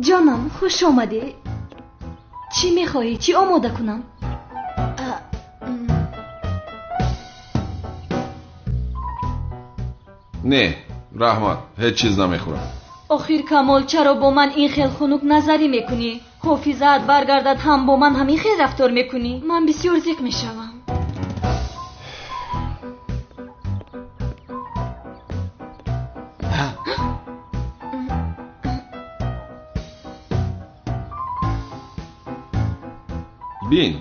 Ҷонам, хуш омадӣ. Чӣ мехоҳӣ? Чӣ омода кунам? Не, раҳмат, ҳеҷ чиз намехӯрам. Охир Камол, чаро бо ман ин хел хунук назарӣ мекунӣ? Ҳофизаат баргардад ҳам бо ман ҳамин хел рафтор мекунӣ? Ман бисёр зиқ мешавам. Бин,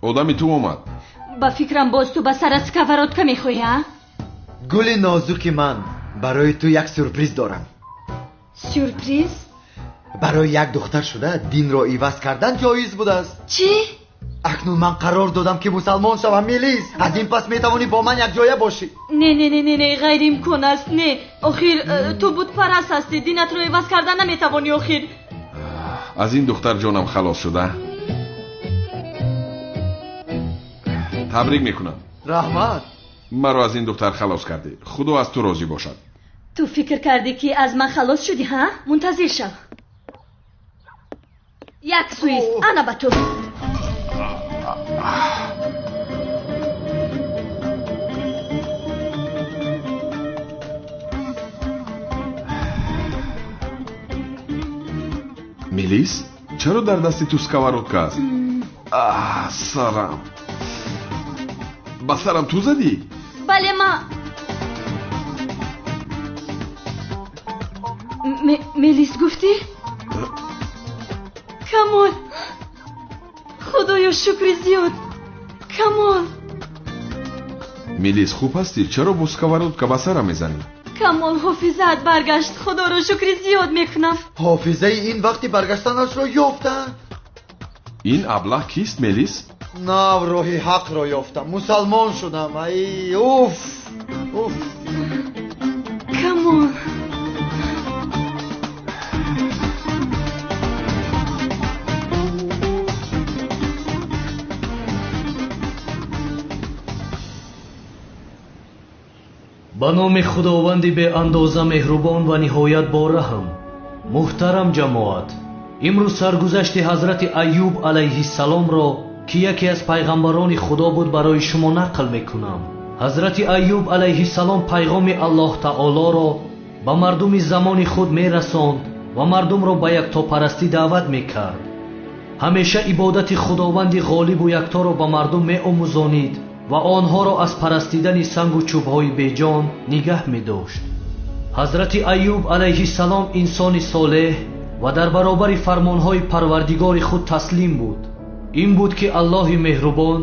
одами ту омад. Ба фикрам боз ту ба сарат сковородка мехоҳӣ, а? Гули нозуки ман, барои ту як сюрприз дорам. Сюрприз? Барои як духтар шуда динро иваз кардан ҷоиз будааст. Чӣ? Акнун ман қарор додам ки мусалмон шавам, Мелис. Аз ин пас метавонӣ бо ман якҷоя бошӣ. Не, не, не, не, не, ғайриимкон аст. Не, охир ту бутпараст ҳастӣ, динатро иваз кардан наметавонӣ охир. Аз ин духтар ҷонам халос шуда. Табрик мекунам. Раҳмат. Маро аз ин духтар халос кардӣ. Худо аз ту розӣ бошад. Ту фикр кардӣ ки аз ман халос шудӣ, ҳа? Мунтазир шав. Як суист, ана ба ту. Мелис, чаро дар дасти ту сковородка аст? Аҳ, сарам. Ба сарам ту задӣ? Бале, ма. Мелис гуфтӣ? Камол, худоё шукри зиёд. Камол. Мелис, хуб ҳастӣ? Чаро бо сковородка ба сарам мезанӣ? Камол, ҳофизаат баргашт. Худоро шукри зиёд мекунам. Ҳофизаи ин вақти баргаштанашро ёфтам. Ин аблаҳ кист, Мелис? Нав роҳи ҳақро ёфтам, мусалмон шудам. Ай, уф, уф. Камол. Ба номи Худованди беандоза меҳрубон ва ниҳоят бораҳм. Муҳтарам ҷамоат, имрӯз саргузашти ҳазрати Айюб алайҳиссаломро, ки яке аз пайғамбарони Худо буд, барои шумо нақл мекунам. Ҳазрати Айюб алайҳиссалом пайғоми Аллоҳ таолоро ба мардуми замони худ мерасонд ва мардумро ба яктопарастӣ даъват мекард. Ҳамеша ибодати Худованди ғолибу якторо ба мардум меомӯзонид ва онҳоро аз парастидани сангу чӯбҳои беҷон нигаҳ медошт. Ҳазрати Айюб алайҳиссалом инсони солеҳ ва дар баробари фармонҳои Парвардигори худ таслим буд. Ин буд ки Аллоҳи меҳрубон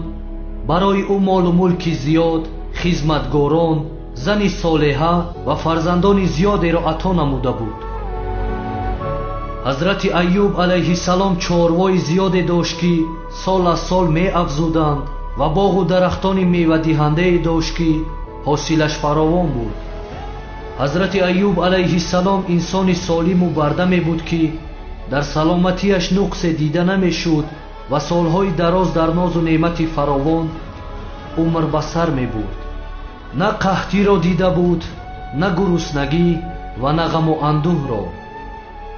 барои ӯ молу мулки зиёд, хизматгорон, зани солеҳа ва фарзандони зиёдеро ато намуда буд. Ҳазрати Айюб алайҳиссалом чорвои зиёде дошт, ки сол аз сол меафзуданд ва боғу дарахтони мевадиҳандае дошт, ки ҳосилаш фаровон буд. Ҳазрати Айюб алайҳиссалом инсони солиму бардаме буд, ки дар саломатиаш нуқсе дида намешуд ва солҳои дароз дар нозу неъмати фаровон умр ба сар мебурд. На қаҳтиро дида буд, на гуруснагӣ ва на ғаму андӯҳро,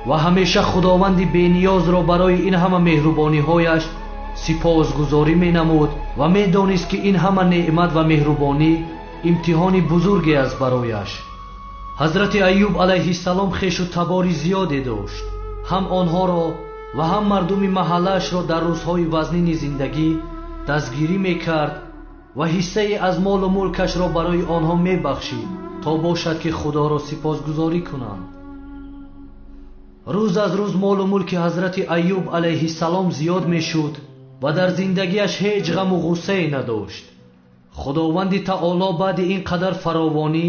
ва ҳамеша Худованди бениёзро барои ин ҳама меҳрубониҳояш сипосгузорӣ менамуд ва медонист, ки ин ҳама неъмат ва меҳрубонӣ имтиҳони бузурге аст барояш. Ҳазрати Айюб алайҳиссалом хешу табори зиёде дошт. Ҳам онҳоро ва ҳам мардуми маҳаллаашро дар рӯзҳои вазнини зиндагӣ дастгирӣ мекард ва ҳиссае аз молу мулкашро барои онҳо мебахшид, то бошад ки Худоро сипосгузорӣ кунанд. Рӯз аз рӯз молу мулки ҳазрати Айюб алайҳиссалом зиёд мешуд ва дар зиндагиаш ҳеҷ ғаму ғуссае надошт. Худованди таоло баъди ин қадар фаровонӣ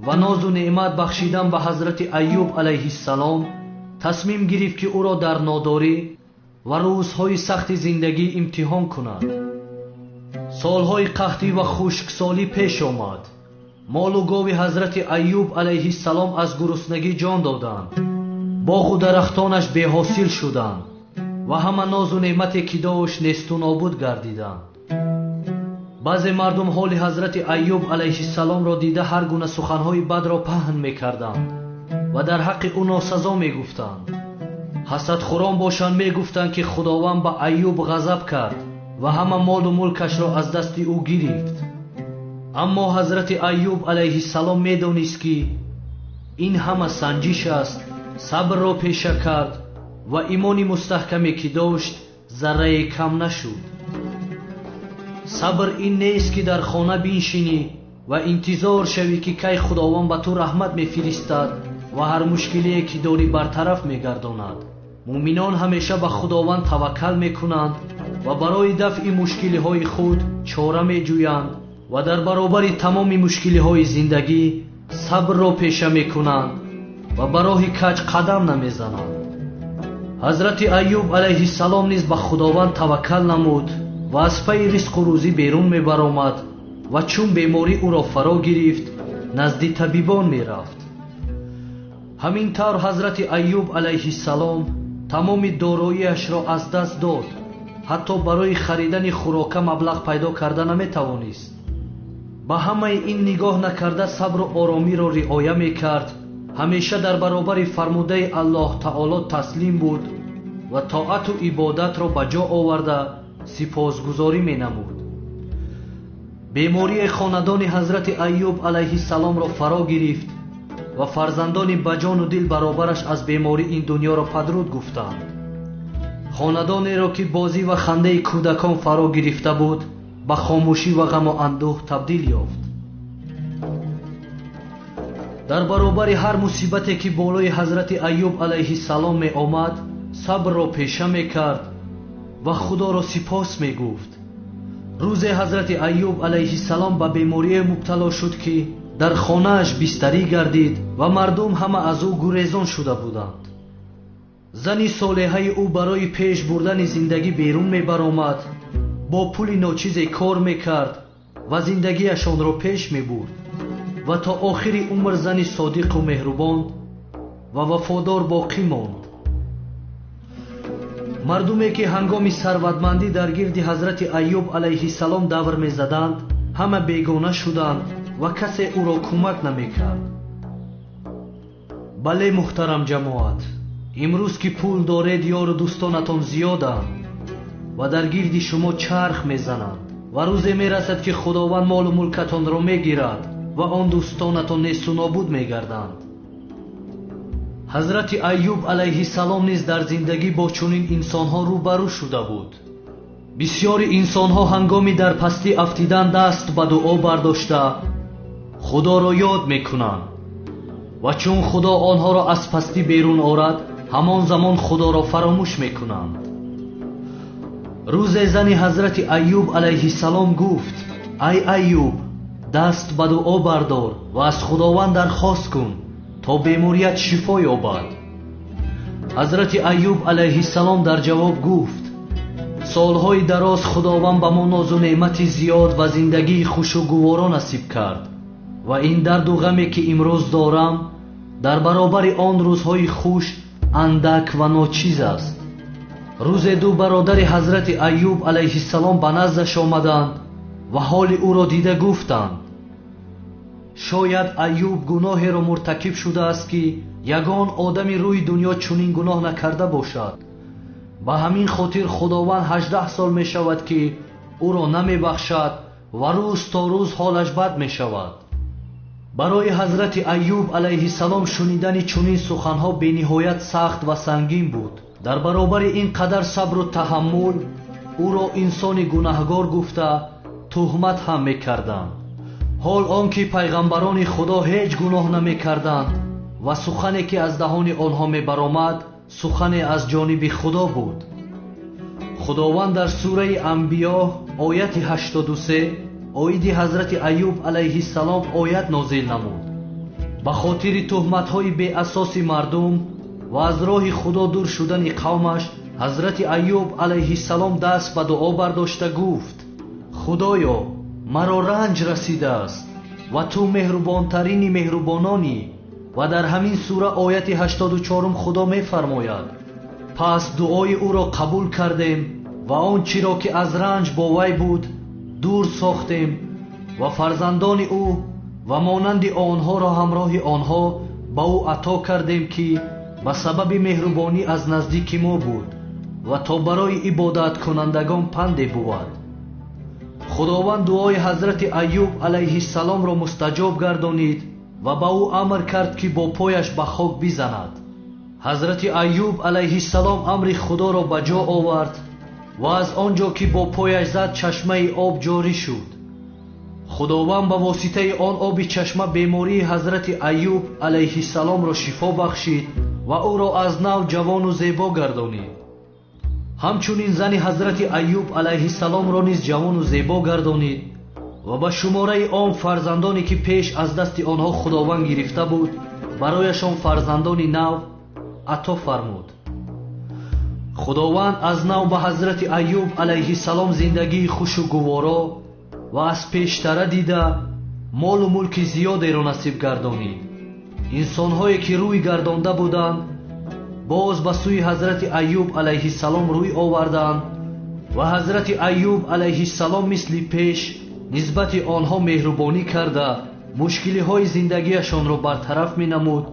ва нозу неъмат бахшидан ба ҳазрати Айюб алайҳиссалом тасмим гирифт, ки ӯро дар нодорӣ ва рӯзҳои сахти зиндагӣ имтиҳон кунад. Солҳои қаҳтӣ ва хушксолӣ пеш омад. Молу гови ҳазрати Айюб алайҳиссалом аз гуруснагӣ ҷон доданд. Боғу дарахтонаш беҳосил шуданд ва ҳама нозу неъмате ки дошт несту нобуд гардиданд. Баъзе мардум ҳоли ҳазрати Айюб алайҳиссаломро дида ҳар гуна суханҳои бадро паҳн мекарданд ва дар ҳаққи ӯ носазо мегуфтанд. Ҳасадхӯрон бошанд мегуфтанд, ки Худованд ба Айюб ғазаб кард ва ҳама молу мулкашро аз дасти ӯ гирифт. Аммо ҳазрати Айюб алайҳиссалом медонист, ки ин ҳама санҷиш аст, сабрро пеша кард ва имони мустаҳкаме, ки дошт, заррае кам нашуд. Сабр ин нест, ки дар хона биншинӣ ва интизор шавӣ, ки кай Худованд ба ту раҳмат мефиристад ва ҳар мушкилие, ки дорӣ, бартараф мегардонад. Муъминон ҳамеша ба Худованд таваккал мекунанд ва барои дафъи мушкилиҳои худ чора меҷӯянд ва дар баробари тамоми мушкилиҳои зиндагӣ сабрро пеша мекунанд ва ба роҳи каҷ қадам намезананд. Ҳазрати Айюб алайҳиссалом низ ба Худованд таваккал намуд ва аз пайи ризқу рӯзӣ берун мебаромад ва чун беморӣ ӯро фаро гирифт, назди табибон мерафт. Ҳамин тавр ҳазрати Айюб алайҳиссалом тамоми дороиашро аз даст дод, ҳатто барои харидани хӯрока маблағ пайдо карда наметавонист. Ба ҳамаи ин нигоҳ накарда сабру оромиро риоя мекард, ҳамеша дар баробари фармудаи Аллоҳ таоло таслим буд ва тоату ибодатро ба ҷо оварда сипосгузорӣ менамуд. Бемории хонадони ҳазрати Айюб алайҳиссаломро фаро гирифт ва фарзандони ба ҷону дил баробараш аз беморӣ ин дунёро падруд гуфтанд. Хонадонеро, ки бозӣ ва хандаи кӯдакон фаро гирифта буд, ба хомӯшӣ ва ғаму андӯҳ табдил ёфт. Дар баробари ҳар мусибате, ки болои ҳазрати Айюб алайҳиссалом меомад, сабрро пеша мекард ва Худоро сипос мегуфт. Рӯзе ҳазрати Айюб алайҳиссалом ба беморие мубтало шуд, ки дар хонааш бистарӣ гардид ва мардум ҳама аз ӯ гурезон шуда буданд. Зани солеҳаи ӯ барои пеш бурдани зиндагӣ берун мебаромад, бо пули ночизе кор мекард ва зиндагиашонро пеш мебурд ва то охири умр зани содиқу меҳрубон ва вафодор боқӣ монд. Мардуме, ки ҳангоми сарватмандӣ дар гирди ҳазрати Айюб алайҳиссалом давр мезаданд, ҳама бегона шуданд ва касе ӯро кӯмак намекард. Бале, муҳтарам ҷамоат, имрӯз ки пул доред, ёру дӯстонатон зиёданд ва дар гирди шумо чарх мезананд ва рӯзе мерасад, ки Худованд молу мулкатонро мегирад ва он дӯстонатон несту нобуд мегарданд. Ҳазрати Айюб алайҳиссалом низ дар зиндагӣ бо чунин инсонҳо рӯбарӯ шуда буд. Бисёри инсонҳо ҳангоми дар пастӣ афтидан даст ба дуо бардошта Худоро ёд мекунанд ва чун Худо онҳоро аз пастӣ берун орад, ҳамон замон Худоро фаромӯш мекунанд. Рӯзе зани ҳазрати Айюб алайҳиссалом гуфт: ай Айюб, даст ба дуо бардор ва аз Худованд дархост кун, то беморият шифо ёбад. Ҳазрати Айюб алайҳиссалом дар ҷавоб гуфт: солҳои дароз Худованд ба мо нозу неъмати зиёд ва зиндагии хушу гуворо насиб кард ва ин дарду ғаме, ки имрӯз дорам, дар баробари он рӯзҳои хуш андак ва ночиз аст. Рӯзе ду бародари ҳазрати Айюб алайҳиссалом ба наздаш омаданд ва ҳоли ӯро дида гуфтанд: шояд Айюб гуноҳеро муртакиб шудааст, ки ягон одами рӯи дунё чунин гуноҳ накарда бошад. Ба ҳамин хотир Худованд 18 сол мешавад, ки ӯро намебахшад ва рӯз то рӯз ҳолаш бад мешавад. Барои ҳазрати Айюб алайҳиссалом шунидани чунин суханҳо бениҳоят сахт ва сангин буд. Дар баробари ин қадар сабру таҳаммул ӯро инсони гунаҳгор гуфта туҳмат ҳам мекарданд. Ҳол он ки пайғамбарони Худо ҳеҷ гуноҳ намекарданд ва сухане, ки аз даҳони онҳо мебаромад, сухане аз ҷониби Худо буд. Худованд дар сураи Анбиё ояти 83 оиди ҳазрати Айюб алайҳиссалом оят нозил намуд. Ба хотири туҳматҳои беасоси мардум ва аз роҳи Худо дур шудани қавмаш, ҳазрати Айюб алайҳиссалом даст ба дуо бардошта гуфт: Худоё, маро ранҷ расидааст ва ту меҳрубонтарини меҳрубононӣ. Ва дар ҳамин сура ояти 84 Худо мефармояд: пас дуои ӯро қабул кардем ва он чиро, ки аз ранҷ бо вай буд, дур сохтем ва фарзандони ӯ ва монанди онҳоро ҳамроҳи онҳо ба ӯ ато кардем, ки Ба сабаби меҳрубонӣ аз наздики мо буд ва то барои ибодаткунандагон панде бувад. Худованд дуои ҳазрати Айюб алайҳиссаломро мустаҷоб гардонид ва ба ӯ амр кард, ки бо пояш ба хок бизанад. Ҳазрати Айюб алайҳиссалом амри Худоро ба ҷо овард ва аз он ҷо ки бо пояш зад чашмаи об ҷорӣ шуд. Худованд ба воситаи он оби чашма бемории ҳазрати Айюб алайҳиссаломро шифо бахшид ва ӯро аз нав ҷавону зебо гардонид. Ҳамчунин зани ҳазрати Айюб алайҳиссаломро низ ҷавону зебо гардонид ва ба шумораи он фарзандоне ки пеш аз дасти онҳо Худованд гирифта буд, барояшон фарзандони нав ато фармуд. Худованд аз нав ба ҳазрати Айюб алайҳиссалом зиндагии хушу гуворо ва аз пештара дида молу мулки зиёдеро насиб гардонид. Инсонҳое ки рӯй гардонда буданд, боз ба сӯи ҳазрати Айюб алайҳиссалом рӯй оварданд ва ҳазрати Айюб алайҳиссалом мисли пеш нисбати онҳо меҳрубонӣ карда мушкилиҳои зиндагиашонро бартараф менамуд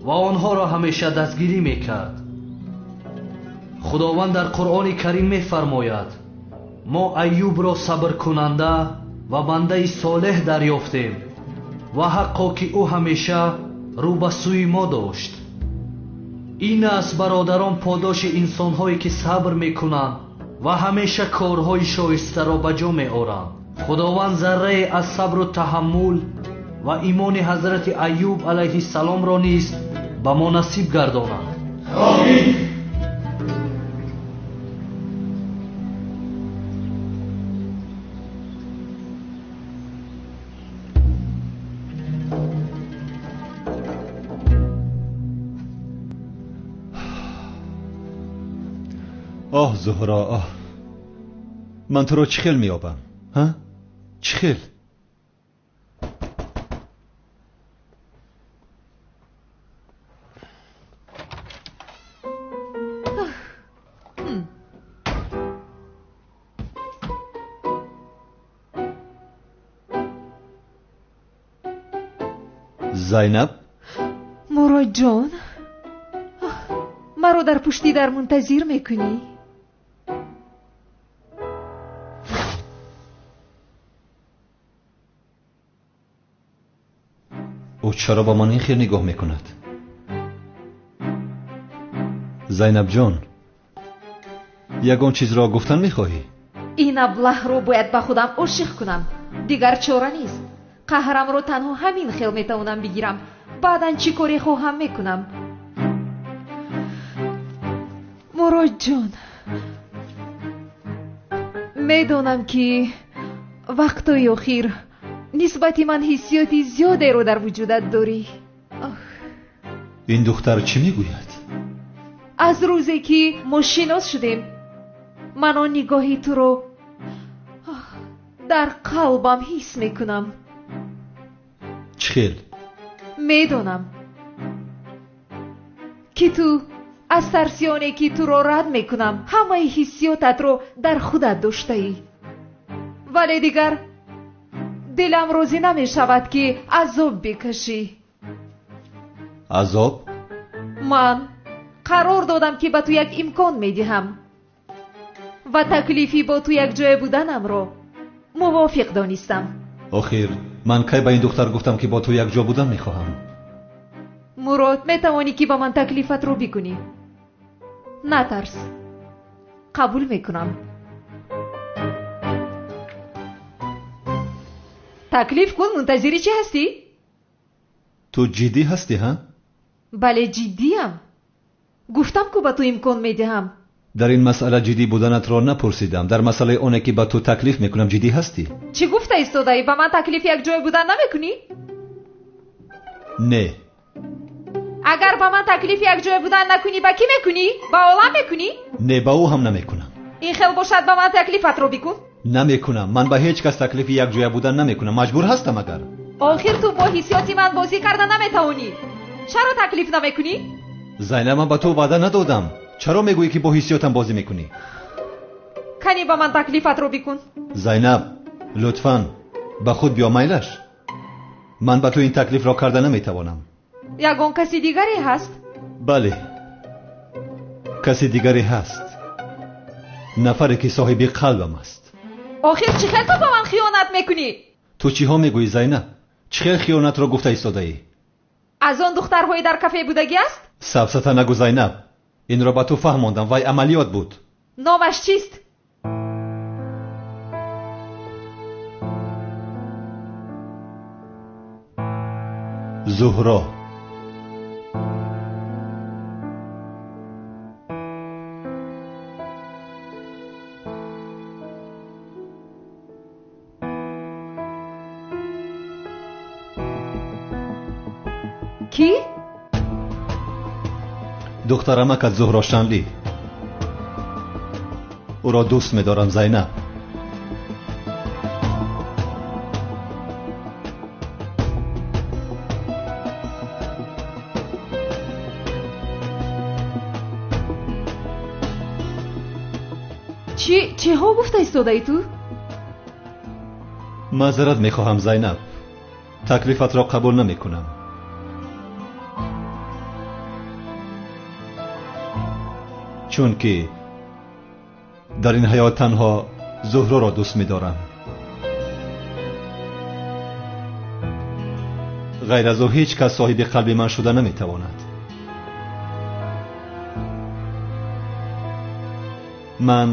ва онҳоро ҳамеша дастгирӣ мекард. Худованд дар Қуръони Карим мефармояд: мо Айюбро сабркунанда ва бандаи солеҳ дарёфтем ва ҳаққо ки ӯ ҳамеша рӯ ба сӯи мо дошт. Ин аст, бародарон, подоши инсонҳое ки сабр мекунанд ва ҳамеша корҳои шоистаро ба ҷо меоранд. Худованд заррае аз сабру таҳаммул ва имони ҳазрати Айюб алайҳиссаломро низ ба мо насиб гардонад. Омин. Оҳ Зуҳро, оҳ, ман туро чӣ хел меёбам? Ҳа? Чӣ хел? Зайнаб? Муродҷон, маро дар пушти дар мунтазир мекунӣ? Ӯ чаро ба ман ин хел нигоҳ мекунад? Зайнабҷон, ягон чизро гуфтан мехоҳӣ? Ин аблаҳро бояд ба худам ошиқ кунам. Дигар чора нест. Қаҳрамро танҳо ҳамин хел метавонам бигирам. Баъдан чӣ коре хоҳам мекунам. Муродҷон, медонам ки вақтҳои охир нисбати ман ҳиссиёти зиёдеро дар вуҷудат дорӣ. Ин духтар чӣ мегӯяд? Аз рӯзе ки мо шинос шудем, ман он нигоҳи туро дар қалбам ҳис мекунам. Чӣ хел? Медонам ки ту аз тарсионе ки туро рад мекунам, ҳамаи ҳиссиётатро дар худат доштаӣ. Вале дигар дилам розӣ намешавад ки азоб бикашӣ. Азоб? Ман қарор додам ки ба ту як имкон медиҳам ва таклифи бо ту якҷоя буданамро мувофиқ донистам. Охир ман кай ба ин духтар гуфтам ки бо ту якҷо будан мехоҳам? Мурод, метавонӣ ки ба ман таклифатро бикунӣ. Натарс, қабул мекунам. Таклиф кун, мунтазири чӣ ҳастӣ? Ту ҷиддӣ ҳастӣ, ҳа? Бале, ҷиддиям. Гуфтам ку ба ту имкон медиҳам. Дар ин масъала ҷиддӣ буданатро напурсидам. Дар масъалаи оне ки ба ту таклиф мекунам ҷиддӣ ҳастӣ? Чӣ гуфта истодаӣ? Ба ман таклиф якҷоя будан намекунӣ? Не. Агар ба ман таклиф якҷоя будан накунӣ, ба кӣ мекунӣ? Ба олам мекунӣ? Не, ба ӯ ҳам намекунам. Ин хел бошад, ба ман таклифатро бикун. Намекунам. Ман ба ҳеҷ кас таклифи якҷоя будан намекунам. Маҷбур ҳастам агар. Охир ту бо ҳиссиёти ман бозӣ карда наметавонӣ. Чаро таклиф намекунӣ? Зайнаб, ман ба ту ваъда надодам. Чаро мегӯӣ ки бо ҳиссиётам бозӣ мекунӣ? Кани ба ман таклифатро бикун. Зайнаб, лутфан ба худ биё, майлаш. Ман ба ту ин таклифро карда наметавонам. Ягон каси дигаре ҳаст? Бале, Каси дигаре ҳаст, нафаре ки соҳиби қалбам аст. Охир чӣ хел ту ба ман хиёнат мекунӣ? Ту чиҳо мегӯӣ, Зайнаб? Чӣ хел хиёнатро гуфта истодаӣ? Аз он духтарҳои дар кафе будагӣ аст? Сафсата нагӯ, Зайнаб. Инро ба ту фаҳмондам, вай амалиёт буд. Номаш чист? Зуҳро. Кӣ? Духтарамакат Зуҳро Шанлӣ. Ӯро дӯст медорам, Зайнаб. Чиҳо гуфта истодаӣ ту? Маъзарат мехоҳам, Зайнаб. Таклифатро қабул намекунам. Чунки дар ин ҳаёт танҳо Зуҳроро дӯст медорам. Ғайр аз ӯ ҳеҷ кас соҳиби қалби ман шуда наметавонад. Ман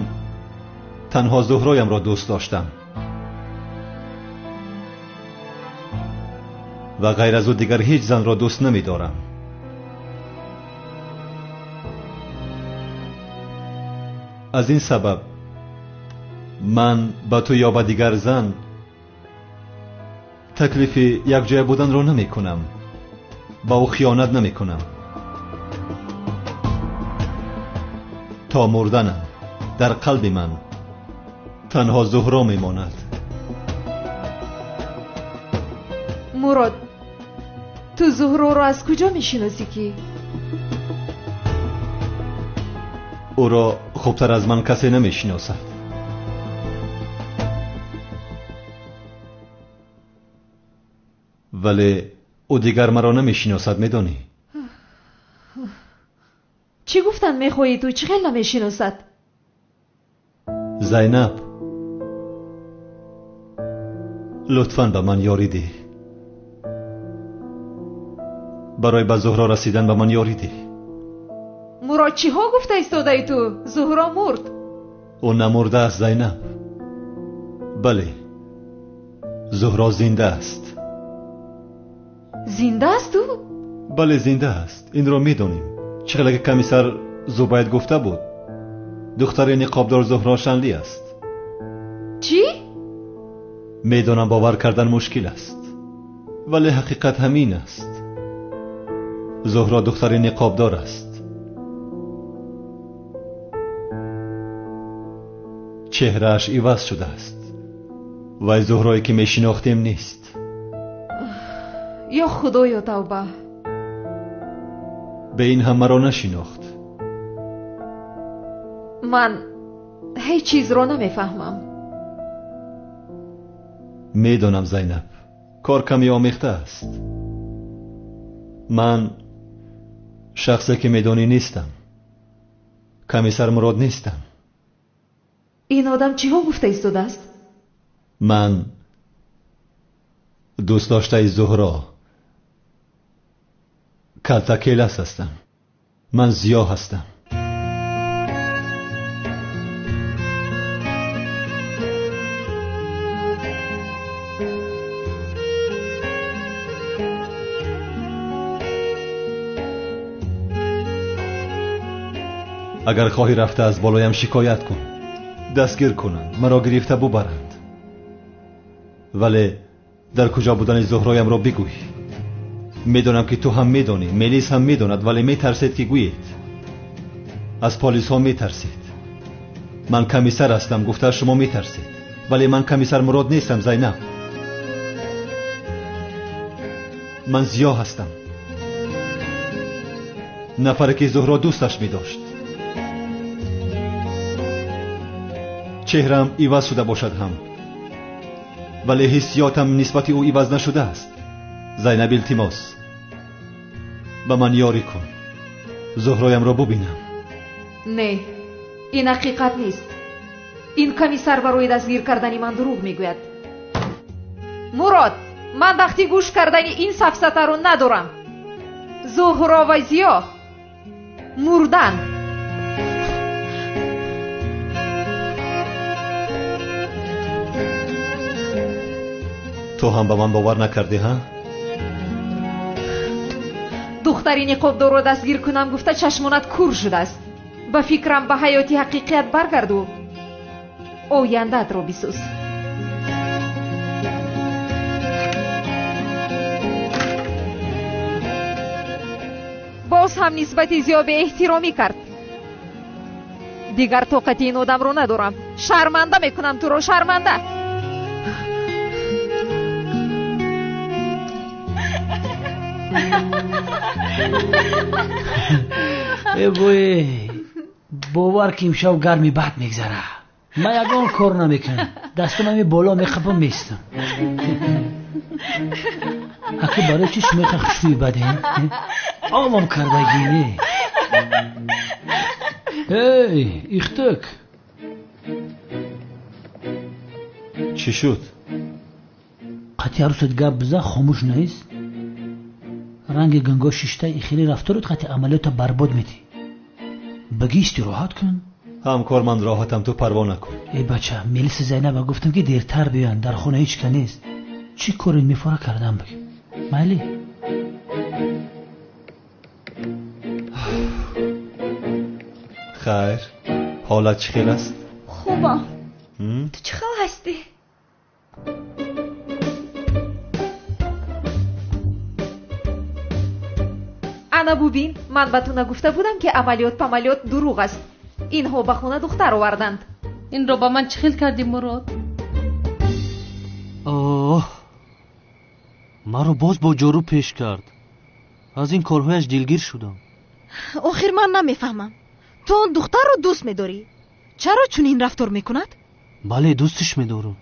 танҳо Зуҳроямро дӯст доштам ва ғайр аз ӯ дигар ҳеҷ занро дӯст намедорам. Аз ин сабаб ман ба ту ё ба дигар зан таклифи якҷоя буданро намекунам, ба ӯ хиёнат намекунам. То мурданам дар қалби ман танҳо Зуҳро мемонад. Мурод, ту Зуҳроро аз куҷо мешиносӣ ки? Ӯро хубтар аз ман касе намешиносад. Вале ӯ дигар маро намешиносад, медонӣ? Чӣ гуфтан мехоҳӣ ту? Чӣ хел намешиносад? Зайнаб, лутфан ба ман ёрӣ деҳ. Барои ба Зуҳро расидан ба ман ёрӣ деҳ. Мурод, чиҳо гуфта истодаӣ ту? Зуҳро мурд. Ӯ намурдааст, Зайнаб. Бале, Зуҳро зинда аст. Зинда аст ӯ? Бале, зинда аст. Инро медонем. Чӣ хеле ки комиссар Зубайд гуфта буд, духтари ниқобдор Зуҳро Шанлӣ аст. Чӣ? Медонам бовар кардан мушкил аст, вале ҳақиқат ҳамин аст. Зуҳро духтари ниқобдор аст. Чеҳрааш иваз шудааст. Вай Зуҳрое ки мешинохтем нест. Ё Худоё, тавба! Ба ин ҳам маро нашинохт. Ман ҳеҷ чизро намефаҳмам. Медонам, Зайнаб, кор каме омехта аст. Ман шахсе ки медонӣ нестам. Комиссар Мурод нестам. Ин одам чиҳо гуфта истодааст? Ман дӯстдоштаи Зуҳро Калтакелас ҳастам. Ман Зиё ҳастам. Агар хоҳӣ рафта аз болоям шикоят кун, дастгир кунанд, маро гирифта бубаранд. Вале дар куҷо будани Зуҳроямро бигӯй. Медонам ки ту ҳам медонӣ, Мелис ҳам медонад, вале метарсед ки гӯед. Аз полисҳо метарсед. Ман комиссар ҳастам, гуфта шумо метарсед. Вале ман комиссар Мурод нестам, Зайнаб. Ман Зиё ҳастам. Нафаре ки Зуҳро дӯсташ медошт. Чеҳраам иваз шуда бошад ҳам, вале ҳиссиётам нисбати ӯ иваз нашудааст. Зайнаб, илтимос, ба ман ёрӣ кун, Зуҳроямро бубинам. Не, ин ҳақиқат нест. Ин комиссар барои дастгир кардани ман дурӯғ мегӯяд. Мурод, ман вақти гӯш кардани ин сафсатаро надорам. Зуҳро ва Зиё мурдан. Ту ҳам ба ман бовар накардӣ, ҳа? Духтари ниқобдорро дастгир кунам гуфта чашмонат кур шудааст. Ба фикрам ба ҳаёти ҳақиқият баргарду ояндаатро бисӯз. Боз ҳам нисбати Зиё беэҳтиромӣ кард. Дигар тоқати ин одамро надорам. Шарманда мекунам туро, шарманда. Э бой, бовар ки имшаб гарми бад мегзара. Ман ягон кор намекунам. Дастам ҳами боло мехапам местам. Аки барои чӣ шумо иқа хушрӯи бадем? Омам кардагӣ не. Эй, ихтак. Чӣ шуд? Қати арӯсат гап бизан, хомӯш нест? Ранги ганго шишта ихеле рафторут қати амалиёта барбод метӣ. Баги истироҳат кун. Ҳамкор, ман роҳатам, ту парво накун. Э бача, мелиси Зайнаба гуфтам ки дертар биёянд, дар хона ҳеҷ ка нест. Чӣ коре мефора кардам баги? Майли? Хайр, ҳолат чӣ хел аст? Хубам. Ту чӣ хел ҳастӣ? Ана бубин, ман ба ту нагуфта будам ки амалиёт памалиёт дурӯғ аст. Инҳо ба хона духтар оварданд. Инро ба ман чӣ хел кардӣ, Мурод? Оҳ, маро боз бо ҷору пеш кард. Аз ин корҳояш дилгир шудам. Охир ман намефаҳмам. Ту он духтарро дӯст медорӣ. Чаро чунин рафтор мекунад? Бале, дӯстиш медорам.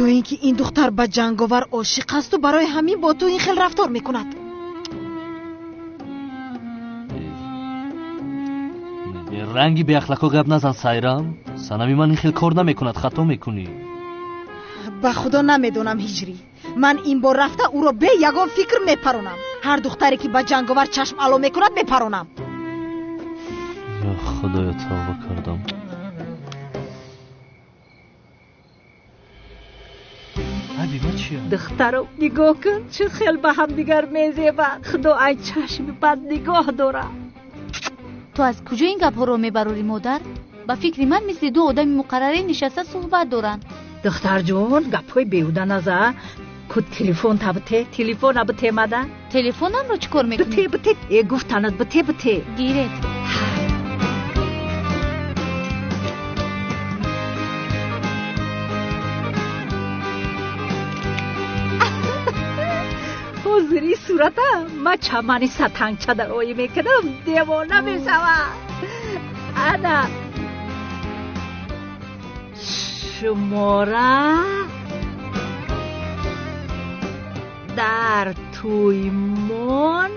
Ё ин ки ин духтар ба ҷанговар ошиқ асту барои ҳамин бо ту ин хел рафтор мекунад. Ранги беахлақо гап назан, Сайрам. Санами ман ин хел кор намекунад, хато мекунӣ. Ба худо намедонам, Ҳиҷрӣ. Ман ин бор рафта ӯро бе ягон фикр мепаронам. Ҳар духтаре ки ба ҷанговар чашм ало мекунад мепаронам. Ё худоё, тавба кардам. Духтарам, нигоҳ кун, чӣ хел ба ҳамдигар мезебад. Худо ай чашми бад нигоҳ дорад. Ту аз куҷо ин гапҳоро мебарорӣ, модар? Ба фикри ман мисли ду одами муқаррарӣ нишаста суҳбат доранд. Духтарҷон, гапҳои беҳуда наза. Ку телефон та бите, телефона бите мада. Телефонамро чӣ кор мекунӣ? Бите, бите. Э, гуфтанат бите, бите. Гиред. Ҳозири сурата ма чамани сатангча дар оӣ мекунам, девона мешавам. Ана шумора дар тӯймон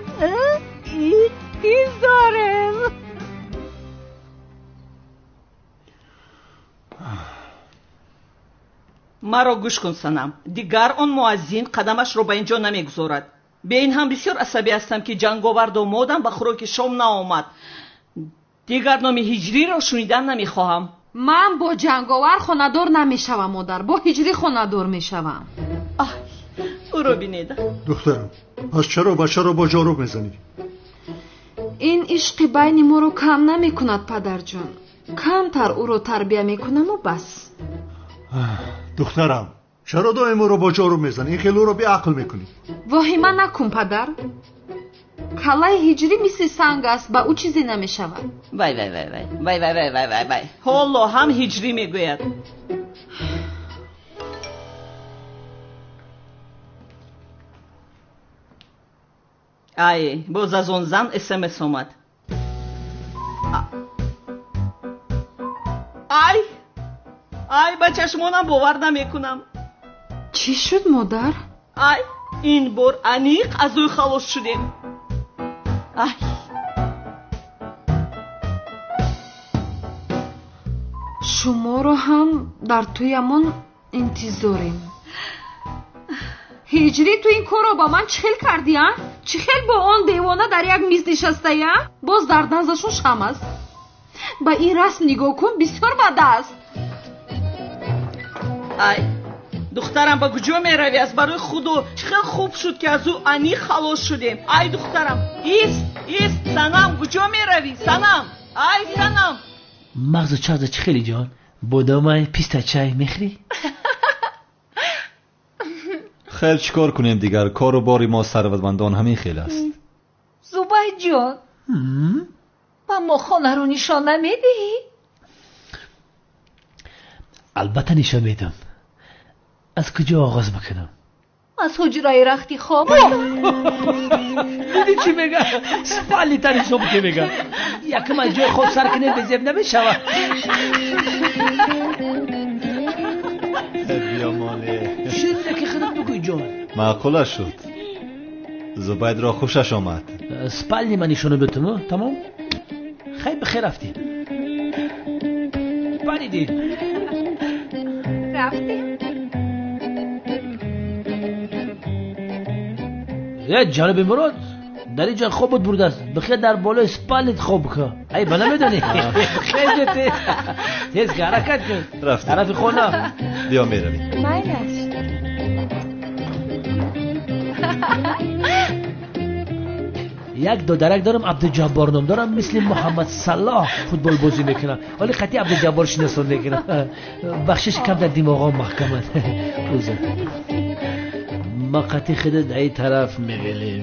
интизорем. Маро гӯш кун, Санам. Дигар он муаззин қадамашро ба ин ҷо намегузорад. Бе ин ҳам бисёр асабӣ ҳастам ки ҷанговар домодам ба хӯроки шом наомад. Дигар номи Ҳиҷриро шунидан намехоҳам. Ман бо ҷанговар хонадор намешавам, модар. Бо Ҳиҷрӣ хонадор мешавам. Ай, ӯро бинеда. Духтарам, пас чаро бачаро бо ҷоруб мезанӣ? Ин ишқи байни моро кам намекунад, падарҷон. Камтар ӯро тарбия мекунаму бас. Духтарам, чаро доим ӯро бо ҷоруб мезанӣ? Ин хел ӯро беақл мекунӣ. Воҳима накун, падар. Каллаи Ҳиҷрӣ мисли санг аст, ба ӯ чизе намешавад. Вай вай вай вай вай вай вай вай вай вай. Ҳоло ҳам Ҳиҷрӣ мегӯяд. Ай, боз аз он зан СМС омад. Ай, ай, ба чашмонам бовар намекунам. Чӣ шуд, модар? Ай, Ин бор аниқ аз ӯ халос шудем. Ай! Шуморо ҳам дар тӯямон интизорем. Ҳиҷрӣ, ту ин корро ба ман чӣ хел кардӣ, а? Чӣ хел бо он девона дар як миз нишастаӣ, а? Боз дар наздашон шам аст. Ба ин расм нигоҳ кун, бисёр бад аст. Ай, духтарам, ба куҷо меравӣ? Аз барои Худо, чӣ хел хуб шуд, ки аз ӯ аниқ халос шудем. Ай, духтарам, ист, ист, Санам, куҷо меравӣ? Санам, ай, Санам. Мағзу чағза чӣ хеле ҷон? Бодомай, писта чай мехӯрӣ? Хел чӣ кор кунем дигар? Кору бори мо сарватмандон ҳамин хел аст. Зубайдҷон, ба мо хонаро нишон намедиҳӣ? Албатта нишон медам. Аз куҷо оғоз бикунам? Аз ҳуҷраи рахти хоб. Дидӣ чӣ мега? Спалита нишон бите мега. Якум аз ҷои хоб сар кунем, безеб намешавад. Биёмоне. Ширне ки худат бигӯй ҷон. Маъқула шуд. Зубайдро хушаш омад. Спални ман нишона битум, тамом? Хай, бихер, рафтем. Паридем. Рафтем. Е, ҷаноби Мурод, дар ин ҷо хобот бурдааст. Бихер дар болои спалнит хоб кун. Ай, ба намедонӣ? Бихер, бите. Тез ҳаракат кун. Рафтем. Тарафи хона. Биё, меравем. Майлаш. Як додарак дорам, Абдуҷаббор ном дорам, мисли Муҳаммад Салоҳ футбол бозӣ мекунам. Вале қатъи Абдуҷаббор шиносон мекунам. Бахшиш, кам дар димоғом маҳкамад. Узр. Ма қатъи худат ай тараф меғелем.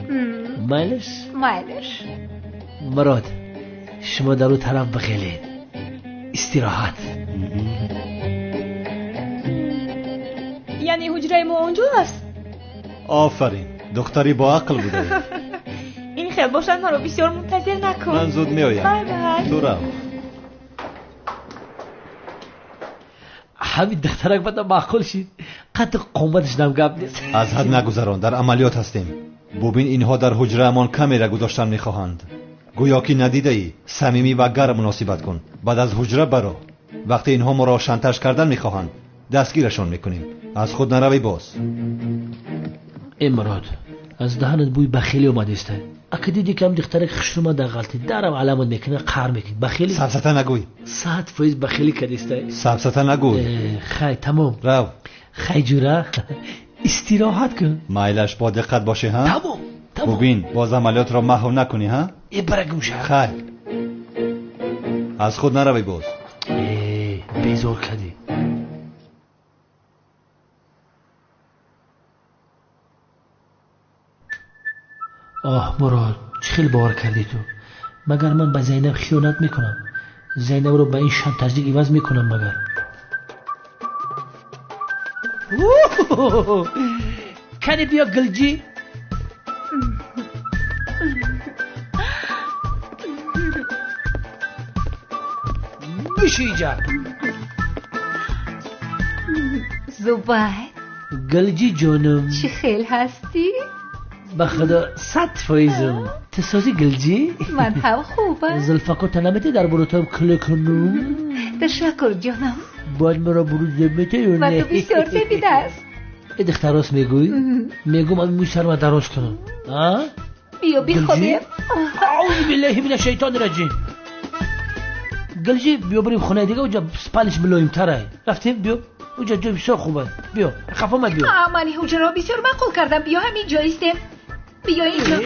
Майлаш? Майлаш. Мурод, шумо дар ӯ тараф бихелед. Истироҳат. Яъне ҳуҷраи мо он ҷо аст? Офарин, духтари боақл будаӣ. Ин хел бошад, маро бисёр мунтазир накун. Ман зуд меоям. Бай бай. Ту рав. Ҳамин духтарак бада маъқул шид. Қадди қоматаш нам гап нест. Аз ҳад нагузарон, дар амалиёт ҳастем. Бубин, инҳо дар ҳуҷраамон камера гузоштан мехоҳанд. Гӯё ки надидаӣ, самимӣ ва гарм муносибат кун. Баъд аз ҳуҷра баро. Вақте инҳо моро шантаж кардан мехоҳанд, дастгирашон мекунем. Аз худ наравӣ боз. Э Мурод, аз даҳанат бӯи бахилӣ омадааст. Ака дидӣ, ки ҳам духтарак хушрӯма дар ғалтӣ, дарам аламат мекунад, қаҳр мекунад. Бахилӣ? Сафсата нагӯй. 100% бахилӣ кардиста. Сафсата нагӯй. Хай, тамом. Рав. Хай ҷура, истироҳат кун. Майлаш, бо диққат бошӣ, ҳа? Тамом, тамом. Бубин, боз амалиётро маҳв накунӣ, ҳа? Э, бара гӯша. Хай. Аз худ наравӣ боз. Э, безор кардӣ. Оҳ Мурод, чӣ хел бовар кардӣ ту? Магар ман ба Зайнаб хиёнат мекунам? Зайнабро ба ин шантажник иваз мекунам магар? Кани биё гилҷӣ. Биши иҷа. Зубайд. Гилҷӣ ҷонум. Чӣ хел ҳастӣ? Ба худо 100%. Ту созӣ гилҷӣ? Ман ҳам хубам. Зулфакота наметӣ дар бурутам куле кунум? Ташаккур ҷонам. Бояд маро бурут зеб метӣ ё Ба не? ту бисёр зебидааст. Э духтар, рост мегӯӣ? Мегӯм ами мӯи сарма дароз кунам. А? Биё бихобем. Аузу биллаҳи мина шайтони раҷим. Гилҷӣ, биё бирем хонаи дига, уҷа спалиш мулоимтарай. Рафтем, биё. Уҷа ҷои бисёр хуб аст. Биё, хафа мад, биё. Ман ҳуҷраро бисёр маъқул кардам. Биё ҳамин ҷо истем. Биё инҷо.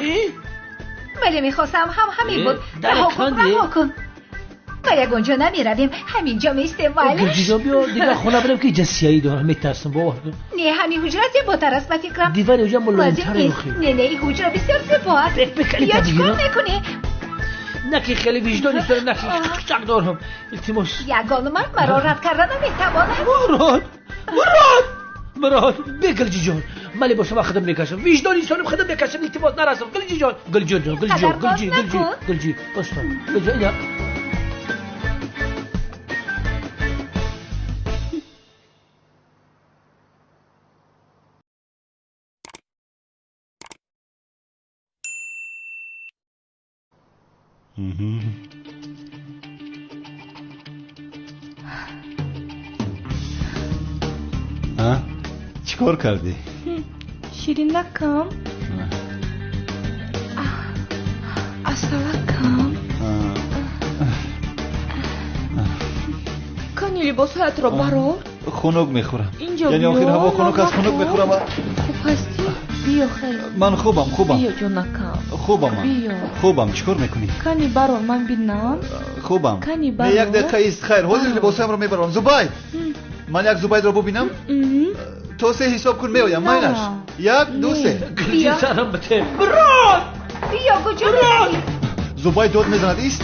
Вале мехостам ҳам ҳамин буд. Дар Раҳо кун, канди? раҳо кун. Ба ягон ҷо намеравем. Ҳамин ҷо меистем, майлаш? Гилҷиҷон, биё дигар хона бирем, ки иҷа сияӣ дорам, метарсам, бовар кун. Не, ҳамин ҳуҷра зеботар аст, ба фикрам. Дивани ҳуҷра мулоимтар Лозим нест. охи. Не, не, ин ҳуҷра бисёр зебо аст. Бек, бек, Биё, калита чӣ кор бигирам. мекунӣ? На ки хеле виҷдони дорам, на ки чак дорам. Илтимос. Ягон мард маро рад карда наметавонад. Мурод, Мурод, Мурод, бе Гилҷиҷон. Ман либосама худам мекашам. Виҷдони инсоним худам мекашам. Илтимос, нарасам. Гилҷиҷон, Гилҷиҷон, Гилҷиҷон, Қадар Гилҷи, боз Гилҷи, накун. Гилҷи, баста. Гилҷи, ина. Чӣ кор кардӣ? Ширинакам, асалакам. Кани либосҳоятро барор. Хунук мехӯрам. Яъне охир ҳаво хунук аст, хунук мехӯрам. Хуб ҳастӣ? Биё хел. Ман хубам, хубам. Биё ҷонакам. Хубам ман. Биё. Хубам, чӣ кор мекунӣ? Кани барор, ман бинам. Хубам. Кани барор. Не, як дақиқа ист, хайр, ҳозир либосҳоямро мебарам. Зубайд, ман як Зубайдро бубинам. То се ҳисоб кун, меоям. Майлаш. 1, 2, 3. Сарам бите. Мурод! Биё, куҷо меравӣ? Зубайд дод мезанад, ист.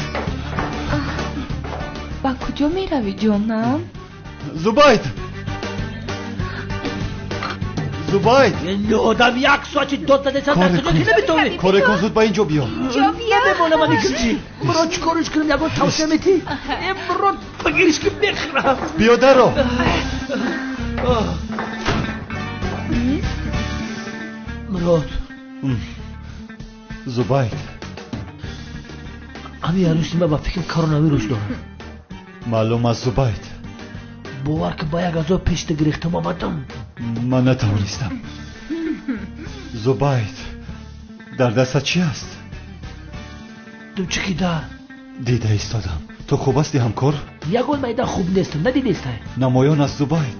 Ба куҷо меравӣ, ҷонам? Зубайд! Зубайд! Одам як соати дод задеса дар куҷо ки наметавонӣ. Коре кун, зуд ба ин ҷо биё. Намемонам ман икинчи. Мурод, чӣ кориш кунам, ягон тавсия метӣ? Э, Мурод, бигириш ки мехӯрам. Биё дарро. Мурод. Зубайд. Ҳамин арӯси ман ба фикрам коронавирус дорад. Маълум аст, Зубайд. Бовар ки ба як азоб пешта гирифтам омадам. Ман натавонистам. Зубайд, дар дастат чӣ аст? Думчики дар. Дида истодам. Ту хуб ҳастӣ, ҳамкор? Ягон майда хуб нестам, надидестай? Намоён аст, Зубайд.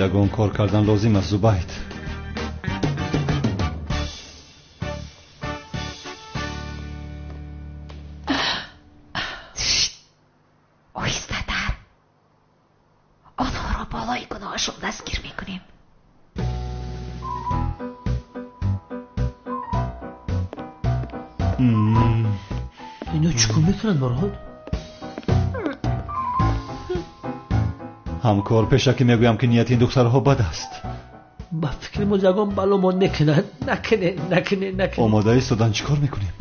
Ягон кор кардан лозим аст, Зубайд. Оҳистатар. Онҳоро болои гуноҳашон дастгир мекунем. Ино чӣ кор мекунанд, Мурод? Ҳамкор, пешакӣ мегӯям ки нияти ин духтарҳо бад аст. Ба фикри мо ягон баломон мекунанд. Накуне, накуне, накуне. Омода истодан чӣ кор мекунем?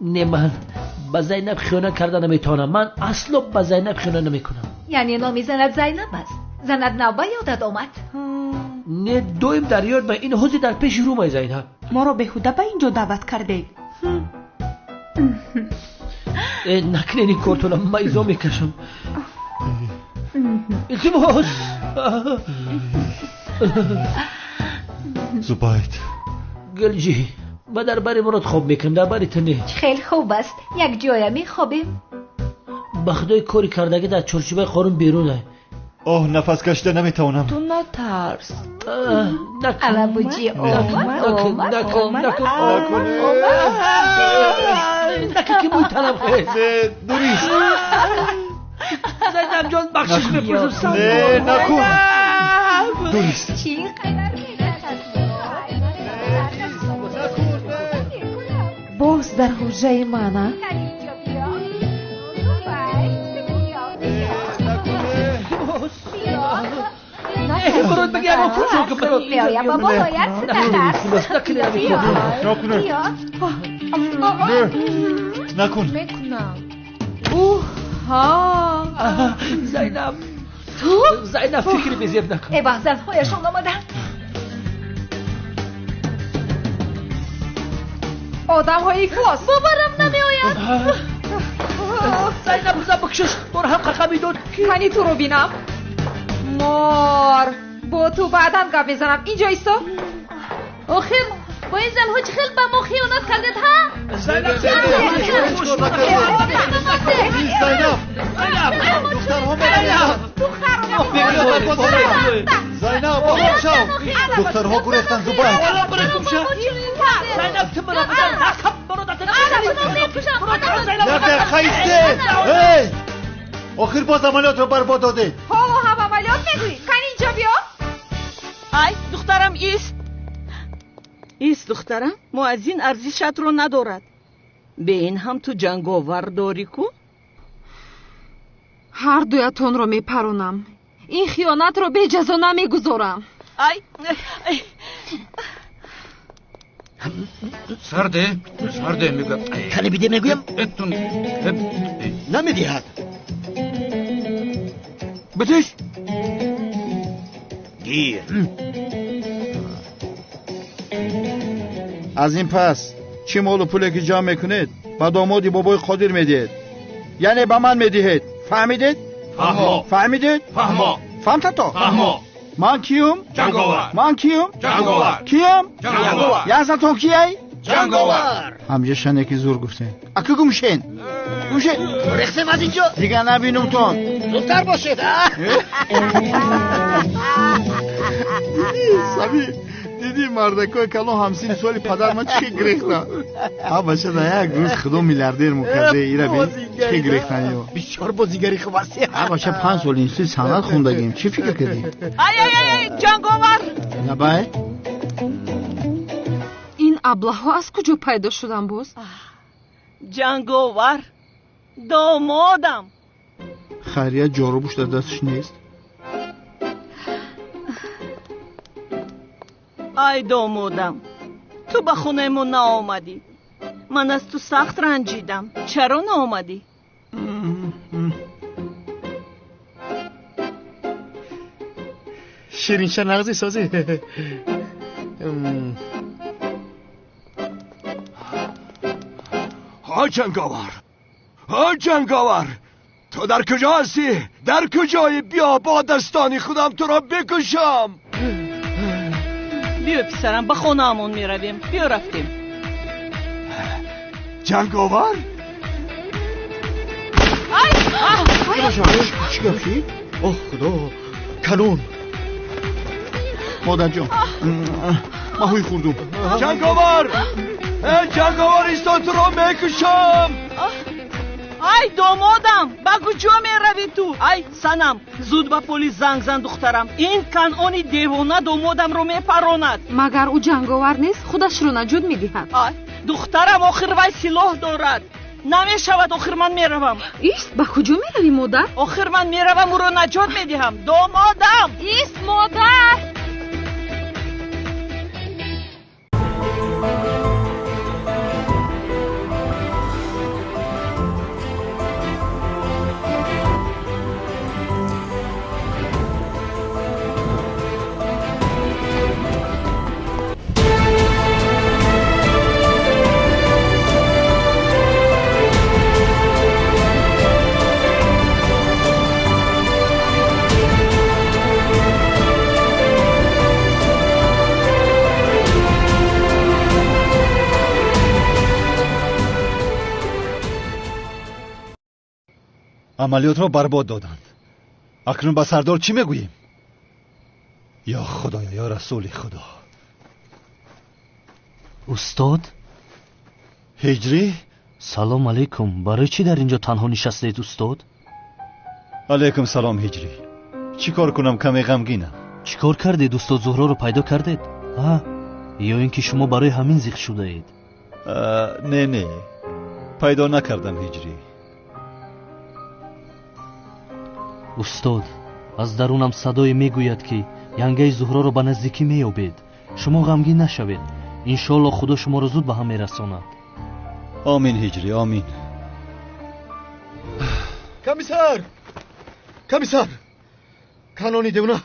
Не, ман ба Зайнаб хиёнат карда наметавонам. Ман асло ба Зайнаб хиёнат намекунам. Яъне номи занат Зайнаб аст? Занат нав ба ёдат омад? Не, доим дар ёд ма. Ин ҳозир дар пеши рӯмай Зайнаб. Моро беҳуда ба ин ҷо даъват кардед. Накунед ин кортона, ман изо мекашам. Илтимос. Зубайд. Гулҷӣ, ман дар бари Мурод хоб мекунам, дар бари ту не. Хеле хуб аст, як ҷоя мехобем. Ба худои кори кардагӣ дар чорчӯбаи қонун берун ай. Оҳ, нафас кашида наметавонам. Ту натарс. Алабуҷӣ омад, омад, омад, омад. Накун ки мӯй танам хез. Дурист. Зайнаб ҷон, бахшиш мепурсам. Не, накун. Дурист. Чӣ қадар боз дар ҳуҷраи ман, а? Мурод, бигир ягон кор кун, Мурод. Меоям ба болоят, натарс. Накун. Накун. Мекунам. Уҳ, ҳа. Зайнаб. Ту? Зайнаб, фикри безеб накун. Э, ба занҳояшон омаданд. Одамҳои ифлос. Боварам намеояд. Зайнаб, бизан бикшиш, бор ҳам қақа медод. Кани туро бинам. Мор, бо ту баъдан гап мезанам. Инҷо исто. Охир, бо ин занҳо чӣ хел ба мо хиёнат кардед, ҳа? Зайнаб, Зайнаб, духтарҳо мераванд. Зайнаб, ором шав. Духтарҳо гурехтанд, Зубайд. Зайнаб, ту маро бизан. Накун, Мурод, Як дақиқа истед. Эй! Охир боз амалиётро барбод додед. Ҳоло ҳам амалиёт мегӯӣ? Кани инҷо биё. Ай, духтарам, ист. Ист, духтарам, муаззин арзишатро надорад. Бе ин ҳам ту ҷанговар дорӣ ку? Ҳар дуятонро мепаронам. Ин хиёнатро беҷазо намегузорам. Ай, сарде, сарде мегӯям. Кани биде мегӯям. Намедиҳад. Битиш. Гир. Аз ин пас чӣ молу пуле ки ҷамъ мекунед ба домоди бобои Қодир медиҳед, яъне ба ман медиҳед. Фаҳмидед? Фаҳмо. Фаҳмидед? Фаҳмо. Фаҳмтато? Фаҳмо. Ман киюм? Ҷанговар. Ман киюм? Ҷанговар. Киюм? Ҷанговар. Язатон кияй? Ҷанговар. Ҳамҷа шане ки зур гуфтем. Ака гумшен. Гумшен. Рехтем аз инҷо. Дигар набинумтон. Зудтар бошед. Дидӣ, Сами, дидӣ мардакои калон ҳамсини соли падар ман чӣ гирехтан? Ҳа бача, дар як рӯз худо миллиардер мукарда ира бин чӣ гирехтан ё. Бисёр бозигари хуб ҳастӣ. Ҳа бача, 5 сол институт санъат хондагим. Чӣ фикр кардӣ? Ай ай ай, Ҷанговар. Набай? Ин аблаҳҳо аз куҷо пайдо шуданд боз? Ҷанговар, домодам. Хайрият ҷорубуш дар дасташ нест. Ай домодам, ту ба хонаи мо наомадӣ. Ман аз ту сахт ранҷидам. Чаро наомадӣ? Ширинша нағзи созӣ. Ҳа Ҷанговар, ҳа Ҷанговар, ту дар куҷо ҳастӣ? Дар куҷоӣ? Биё бо дастони худам туро бикушам. Биё писарам, ба хонаамон меравем. Биё рафтем. Ҷанговар? Чӣ гап шид? Оҳ худо, канон. Модарҷон, маҳӯй хӯрдум. Ҷанговар! Эй Ҷанговар, исто, туро мекушам. Ай домодам, ба куҷо меравӣ ту? Ай Санам, зуд ба полис занг зан духтарам. Ин Канъони девона домодамро мепаронад. Магар ӯ ҷанговар нест? Худашро наҷот медиҳад. Ай духтарам, охир вай силоҳ дорад. Намешавад, охир ман меравам. Ист, ба куҷо меравӣ модар? Охир ман меравам, ӯро наҷот медиҳам. Домодам! Ист, модар! Амалиётро барбод доданд. Акнун ба сардор чӣ мегӯем? Ё худоё, ё расули худо. Устод? Ҳиҷрӣ? Салом алейкум. Барои чӣ дар инҷо танҳо нишастаед устод? Алейкум салом ҳиҷрӣ. Чӣ кор кунам, каме ғамгинам. Чӣ кор кардед устод? Зуҳроро пайдо кардед? Ҳа? Ё ин ки шумо барои ҳамин зиқ шудаед? Не, не, пайдо накардам ҳиҷрӣ. Устод, аз дарунам садое мегӯяд ки янгаи Зуҳроро ба наздикӣ меёбед. Шумо ғамгин нашавед. Иншоалло худо шуморо зуд ба ҳам мерасонад. Омин ҳиҷрӣ, омин. Комиссар! Комиссар! Канони девона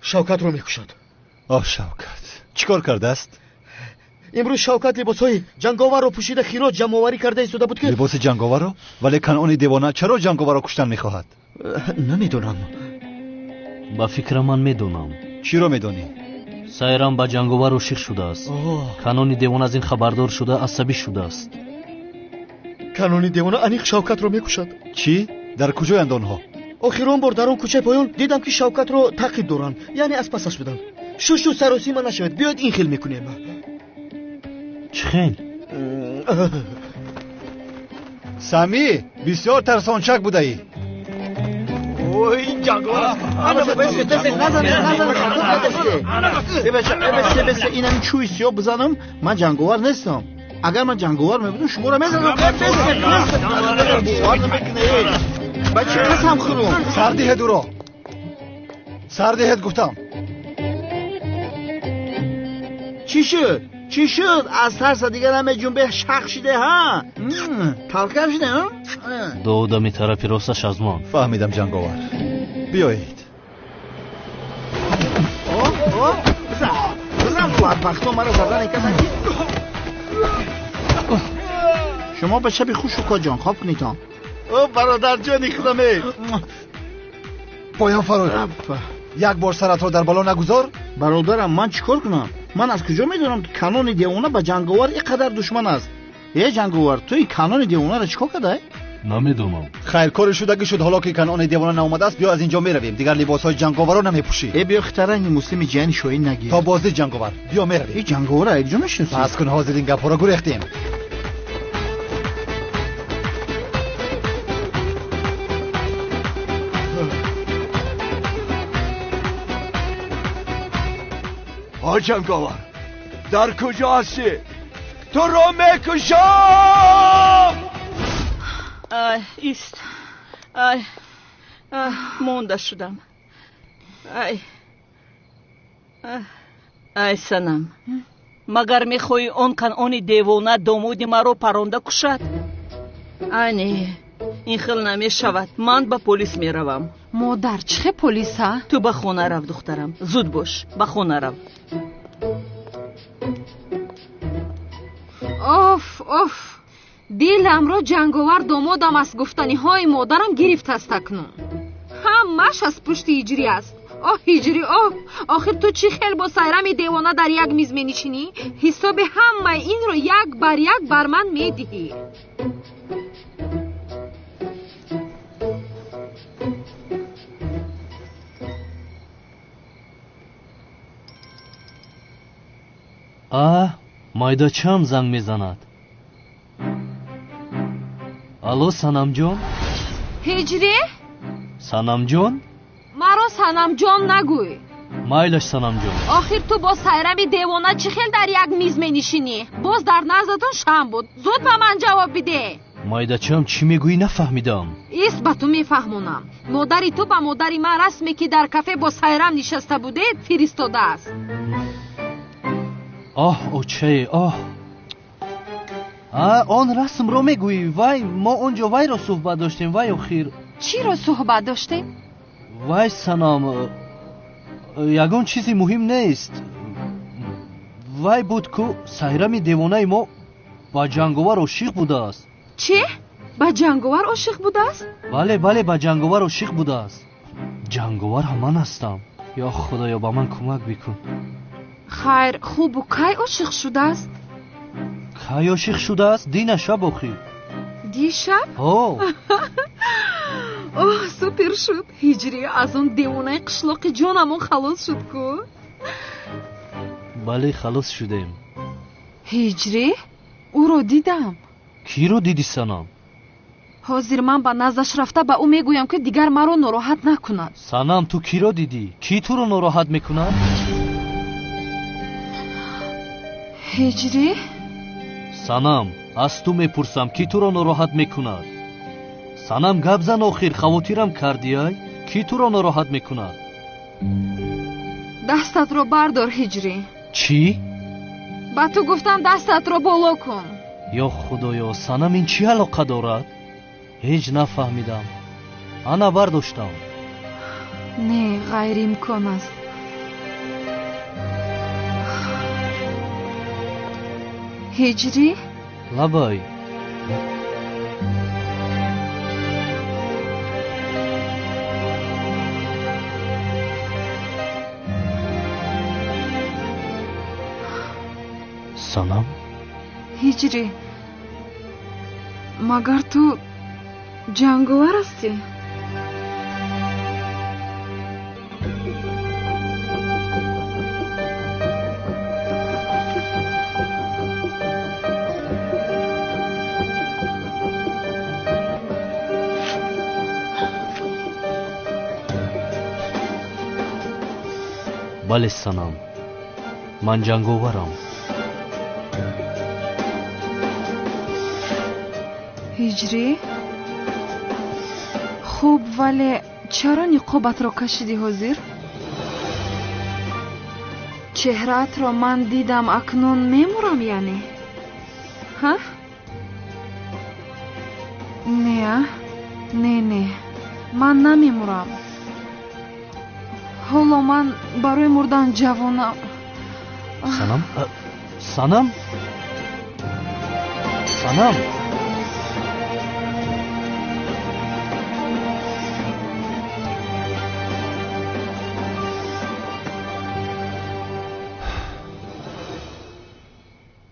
Шавкатро мекушад. Оҳ Шавкат, чӣ кор кардааст? Имрӯз Шавкат либосҳои ҷанговарро пӯшида хироҷ ҷамъоварӣ карда истода буд ки либоси ҷанговарро? Вале Канъони девона чаро ҷанговарро куштан мехоҳад? Намедонам. Ба фикра ман медонам. Чиро медонӣ? Сайрам ба ҷанговар ошиқ шудааст. Канони девона аз ин хабардор шуда асабӣ шудааст. Канони девона аниқ Шавкатро мекушад. Чӣ? Дар куҷоянд онҳо? Охирон бор дар он кӯчаи поён дидам ки Шавкатро таъқиб доранд, яъне аз пасаш буданд. Шушу саросима нашавед, биёед ин хел мекунем. Чӣ хел? Самӣ, бисёр тарсончак будаӣ. Ой, ҷанговар! Инами чӯи сиёҳ бизанам, ман ҷанговар нестам. Агар ман ҷанговар мебудам, шуморо мезанам. Бовар намекунед. Ба чӣ қасам хӯрум? Сар диҳед ӯро. Сар диҳед гуфтам. Чӣ шуд? Чӣ шуд? Аз тарса дигар намеҷунбе, шақ шиде, ҳа? Талкам шиде, ҳа? Ду одами тарафи росташ аз ман. Фаҳмидам ҷанговар. Биёед. Бизан, бизан, бадбахто маро задан касан ки. Шумо ба шаби хуш укоҷон хоб кунитон. О бародарҷони худаме. Поён фарой. Як бор саратро дар бало нагузор. Бародарам, ман чӣ кор кунам? Ман аз куҷо медонам, ки Канони девона ба Ҷанговар ин қадар душман аст? Э Ҷанговар, ту ин Канони девонаро чӣ кор кардай? Намедонам. Хайр, кори шудагӣ шуд. Ҳоло ки Канони девона наомадааст, биё аз инҷо меравем. Дигар либосҳои ҷанговарро намепӯшӣ. Э биё хитаранги муслими ҷияни шоҳин нагир. То боздид Ҷанговар, биё меравем. Э Ҷанговарро якҷо мешиносӣ? Пас кун, ҳозир ин гапҳоро гурехтем. Ҳо Ҷанговар, дар куҷо ҳастӣ? Туро мекушам! Ай, ист. Ай, монда шудам. Ай, ай Санам, магар мехоҳӣ он Канони девона домоди маро паронда кушад? Ай не, ин хел намешавад. Ман ба полис меравам. Модар, чӣ хел полис, а? Ту ба хона рав, духтарам. Зуд бош, ба хона рав. Оф, оф, диламро Ҷанговар домодам аст гуфтаниҳои модарам гирифтааст акнун. Ҳамааш аз пушти Ҳиҷрӣ аст. Оҳ Ҳиҷрӣ, оҳ, охир ту чӣ хел бо Сайрами девона дар як миз менишинӣ? Ҳисоби ҳамаи инро як бар як бар ман медиҳӣ. А, майдачам занг мезанад. Алло, Санамҷон? Ҳиҷрӣ? Санамҷон? Маро Санамҷон нагӯй. Майлаш, Санамҷон. Охир ту бо Сайрами девона чӣ хел дар як миз менишинӣ? Боз дар наздатон шам буд. Зуд ба ман ҷавоб бидеҳ. Майдачам, чӣ мегӯӣ, нафаҳмидам. Ист, ба ту мефаҳмонам. Модари ту ба модари ман расме, ки дар кафе бо Сайрам нишаста будед, фиристодааст. Оҳ, очае, оҳ. Он расмро мегӯӣ? Вай, мо он ҷо вайро суҳбат доштем, вай охир. Чиро суҳбат доштем? Вай Санам, ягон чизи муҳим нест. Вай буд ку Сайрами девонаи мо ба Ҷанговар ошиқ будааст. Чӣ? Ба Ҷанговар ошиқ будааст? Бале, бале, ба Ҷанговар ошиқ будааст. Ҷанговар ҳам ман ҳастам. Ё Худоё, ба ман кӯмак бикун. Хайр, хубу кай ошиқ шудааст? Кай ошиқ шудааст? Дина шаб охир. Дишаб? Ҳо. Оҳ, супер шуд. Ҳиҷрӣ, аз он девонаи қишлоқи ҷонамон халос шуд ку? Бале, халос шудем. Ҳиҷрӣ, ӯро дидам. Киро дидӣ, Санам? Ҳозир ман ба наздаш рафта ба ӯ мегӯям, ки дигар маро нороҳат накунад. Санам, ту киро дидӣ? Кӣ туро нороҳат мекунад? Ҳиҷрӣ? Санам, аз ту мепурсам, кӣ туро нороҳат мекунад? Санам, гап зан охир, хавотирам кардиай. Кӣ туро нороҳат мекунад? Дастатро бардор, Ҳиҷрӣ. Чӣ? Ба ту гуфтам дастатро боло кун. Ё Худоё, Санам, ин чӣ алоқа дорад? Ҳеҷ нафаҳмидам. Ана бардоштам. Не, ғайриимкон аст. Ҳиҷрӣ? Лабай. Санам? Ҳиҷрӣ, магар ту ҷанговар ҳастӣ? Бале, Санам, ман ҷанговарам. Ҳиҷрӣ? Хуб, вале чаро ниқобатро кашидӣ ҳозир? Чеҳраатро ман дидам, акнун мемурам яъне? Ҳа? Не, а? Не, не, ман намемурам. Ҳоло ман барои мурдан ҷавонам. Санам? Санам? Санам?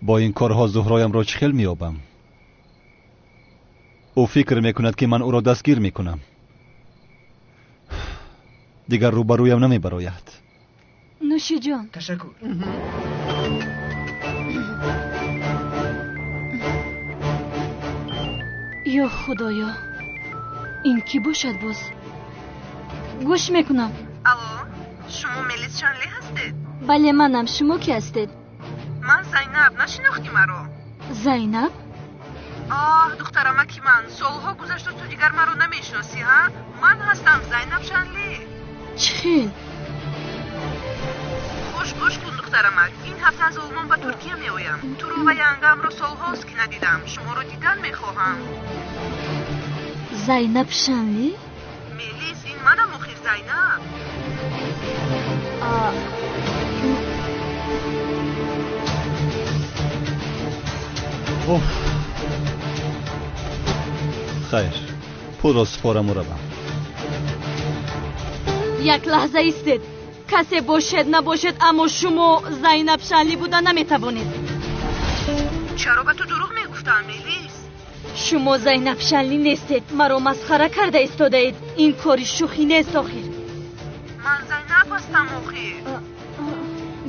Бо ин корҳо Зуҳроямро чӣ хел меёбам? Ӯ фикр мекунад, ки ман ӯро дастгир мекунам. Дигар рӯбарӯям намебарояд. Нӯшиҷон. Ташаккур. Ё Худоё, ин кӣ бошад боз? Гӯш мекунам. Алло, шумо Мелис Шанли ҳастед? Бале, манам. Шумо кӣ ҳастед? Ман Зайнаб. Нашинохтӣ маро? Зайнаб? Оҳ, духтарамаки ман, солҳо гузашту ту дигар маро намешиносӣ, ҳа? Ман ҳастам Зайнаб Шанли. Чӣ хел? Хуш гӯш кун, духтарамак. Ин ҳафта аз Олмон ба Туркия меоям. Туро ва янгамро солҳост, ки надидам. Шуморо дидан мехоҳам. Зайнаб Шанли? Мелис, ин манам охир, Зайнаб. Уф. Хайр, пулро супораму равам. Як лаҳза истед. Касе бошед набошед, аммо шумо Зайнаб Шанли буда наметавонед. Чаро ба ту дурӯғ мегуфтам, Мелис? Шумо Зайнаб Шанли нестед. Маро масхара карда истодаед. Ин кори шӯхӣ нест охир. Ман Зайнаб ҳастам охир.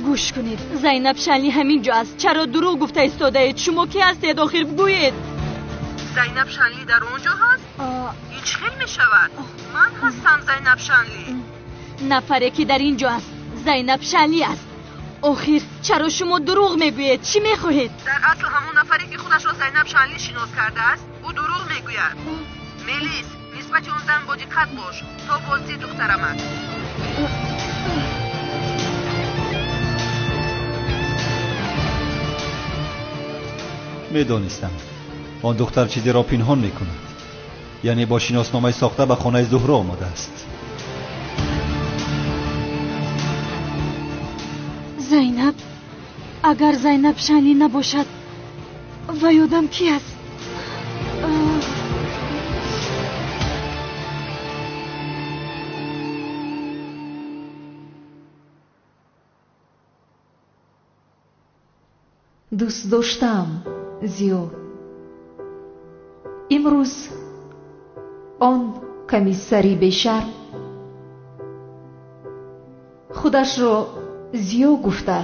Гӯш кунед, Зайнаб Шанли ҳамин ҷо аст. Чаро дурӯғ гуфта истодаед? Шумо кӣ ҳастед охир? Бигӯед. Зайнаб Шанли дар он ҷо ҳаст? Ин чӣ хел мешавад? Ман ҳастам Зайнаб Шанли. Нафаре ки дар ин ҷо аст Зайнаб Шанли аст. Охир чаро шумо дурӯғ мегӯед? Чӣ мехоҳед? Дар асл ҳамон нафаре ки худашро Зайнаб Шанли шинос кардааст, ӯ дурӯғ мегӯяд. Мелис, нисбати он зан бодиққат бош, то боздид, духтарамак. Медонистам, он духтар чизеро пинҳон мекунад. Яъне бо шиносномаи сохта ба хонаи Зуҳро омадааст. Зайнаб, агар Зайнаб Шанли набошад, вай одам кӣ аст? Дӯст доштам, Зиё. Имрӯз он комиссари бешарм худашро Зиё гуфта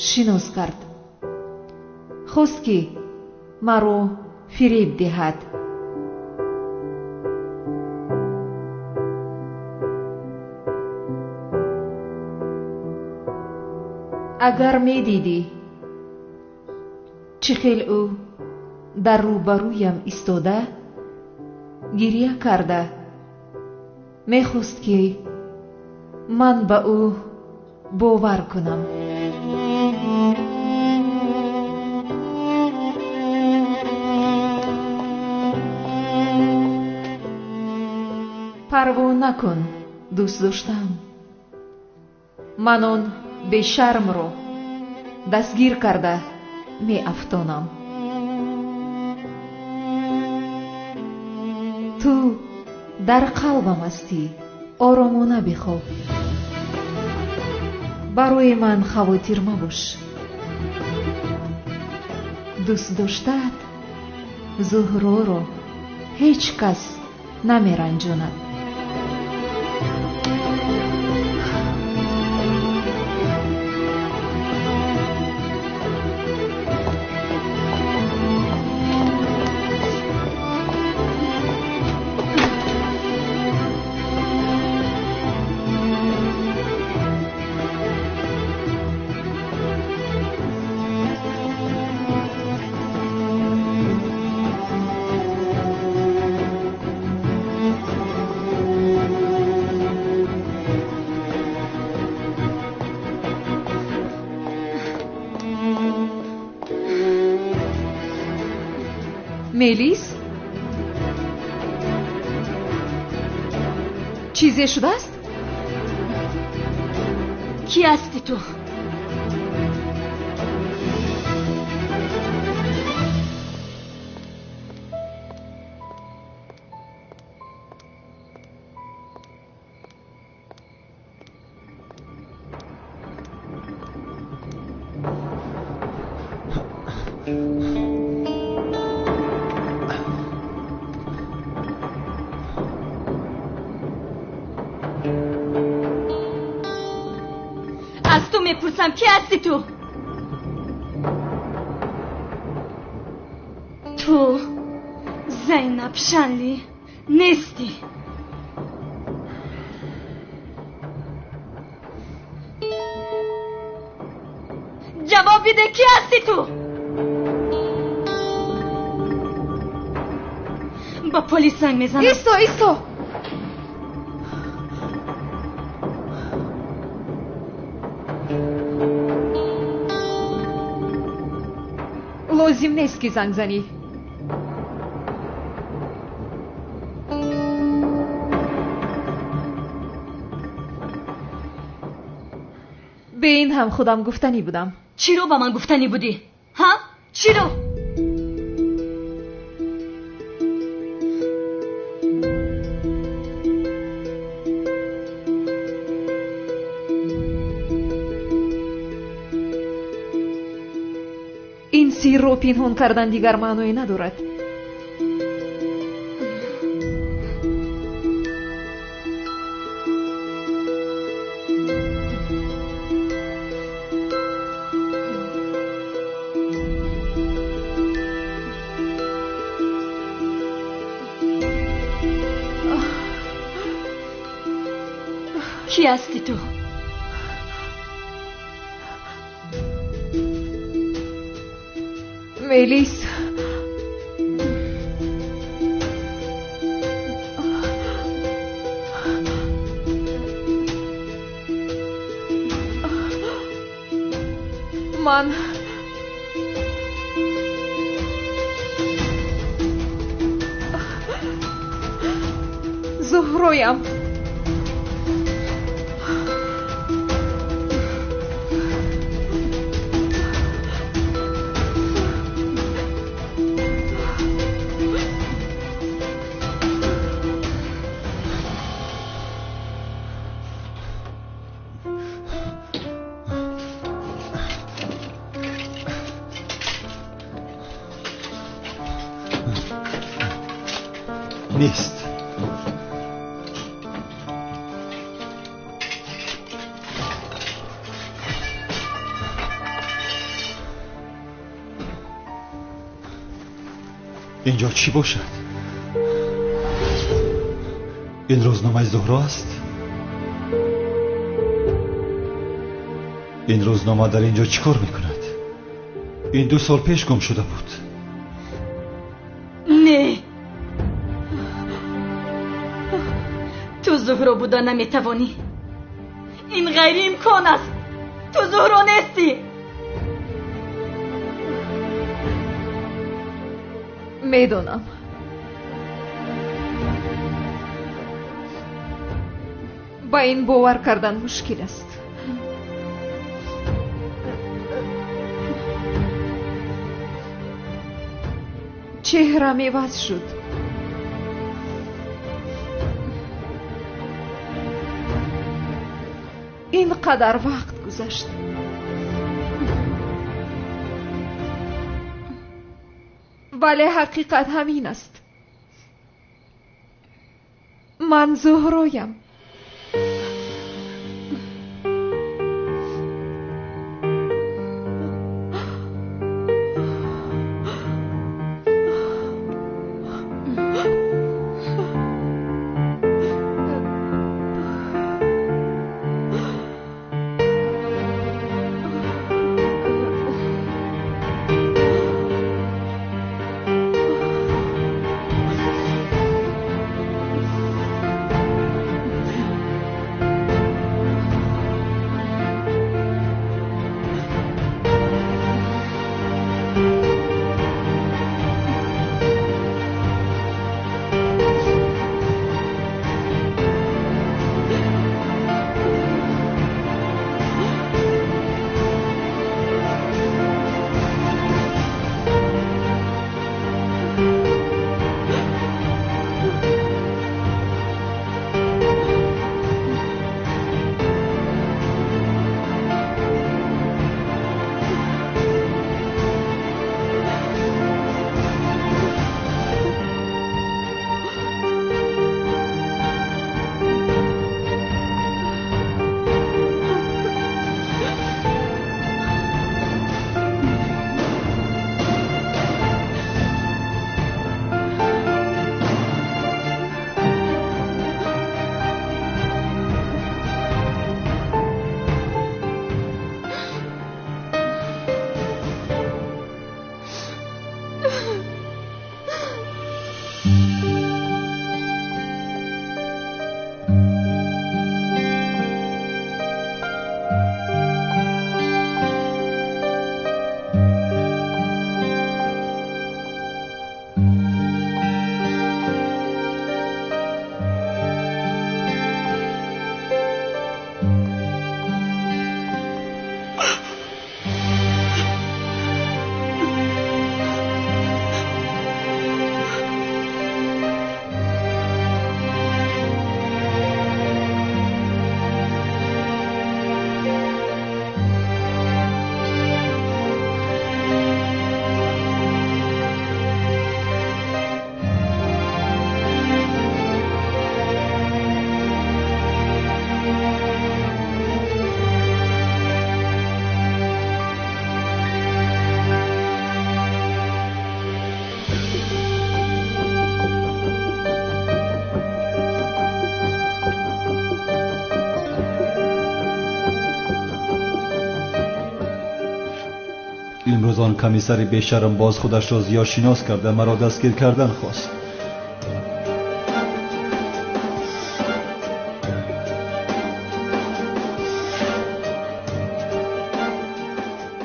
шинос кард. Хост, ки маро фиреб диҳад. Агар медидӣ, чӣ хел ӯ дар рӯбарӯям истода гирья карда мехост, ки ман ба ӯ бовар кунам. Парво накун, дӯст доштам. Ман он бешармро дастгир карда меафтонам. Ту дар қалбам ҳастӣ, оромона бихоб. Барои ман хавотир мабош. Дӯст доштаат Зуҳроро ҳеҷ кас намеранҷонад. Мелис? Чизе шудааст? Кӣ ҳастӣ ту? мепурсам, кӣ ҳастӣ ту? Ту Зайнаб Шанли нестӣ. Ҷавоб биде, кӣ ҳастӣ ту? Ба полис занг мезанам. Исто, исто. Лозим нест ки занг занӣ. Бе ин ҳам худам гуфтанӣ будам. Чиро ба ман гуфтанӣ будӣ? Ҳа? Чиро? Ин сирро пинҳон кардан дигар маъное надорад. Кӣ ҳастӣ ту? Мелис. Ман Зуҳроям. Нест. Инҷо чӣ бошад? Ин рӯзномаи Зуҳро аст? Ин рӯзнома дар инҷо чӣ кор мекунад? Ин 2 сол пеш гум шуда буд. Не, ту Зуҳро буда наметавонӣ. Ин ғайриимкон аст. Ту Зуҳро нестӣ. Медонам. Ба ин бовар кардан мушкил аст. Чеҳрам иваз шуд. Ин қадар вақт гузашт. Вале ҳақиқат ҳамин аст. Ман Зуҳроям. Имрӯз он комиссари бешарм боз худашро зиёдшинос карда маро дастгир кардан хост.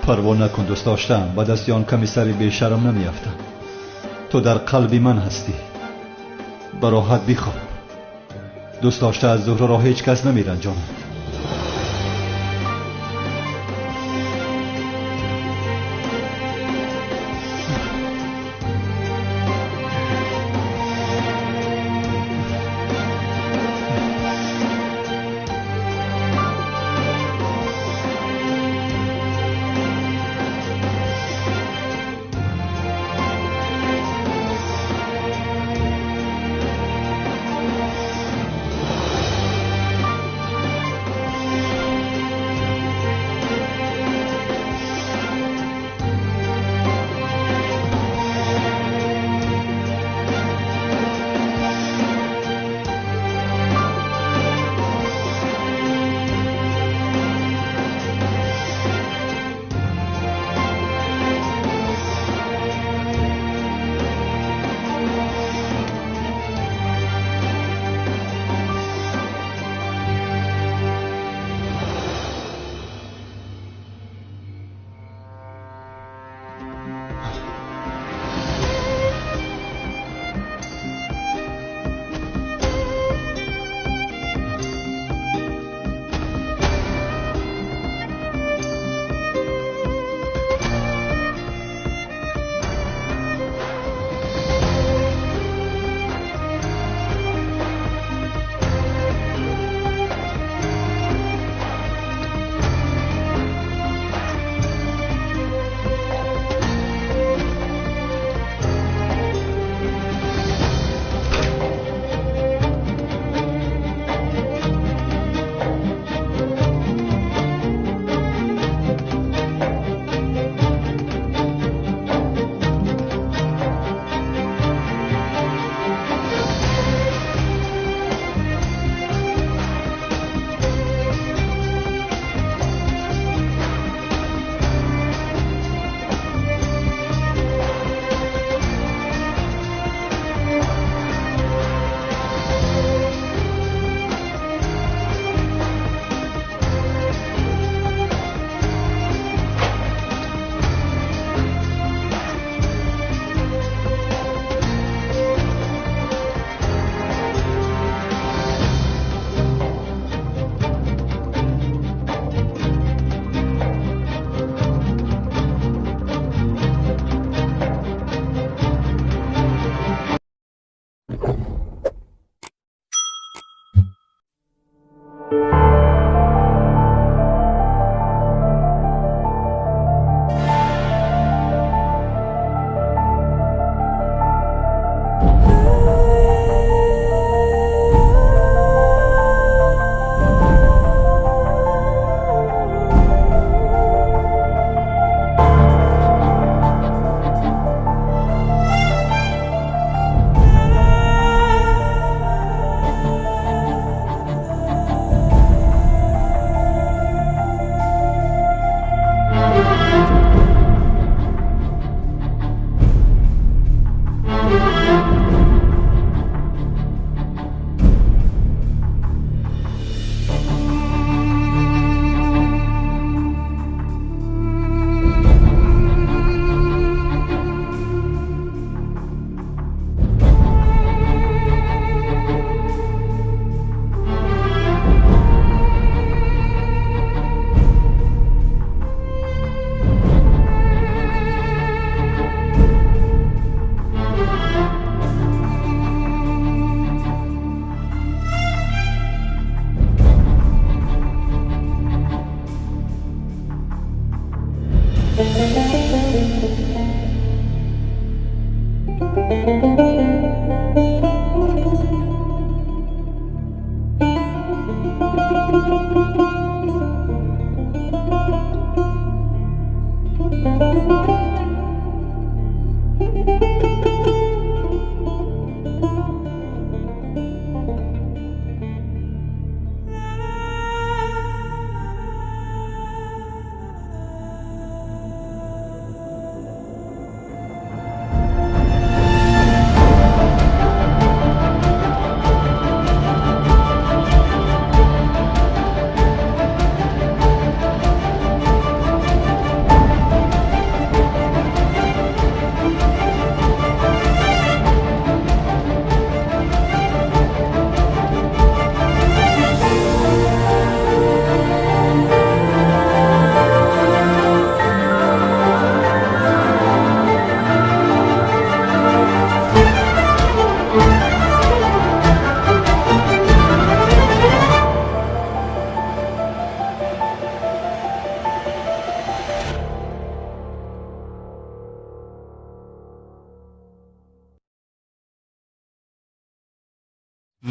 Парво накун, дӯст доштаам, ба дасти он комиссари бешарм намеафтам. Ту дар қалби ман ҳастӣ. Ба роҳат бихоб. Дӯст дошта аз Зуҳроро ҳеҷ кас намеранҷонад.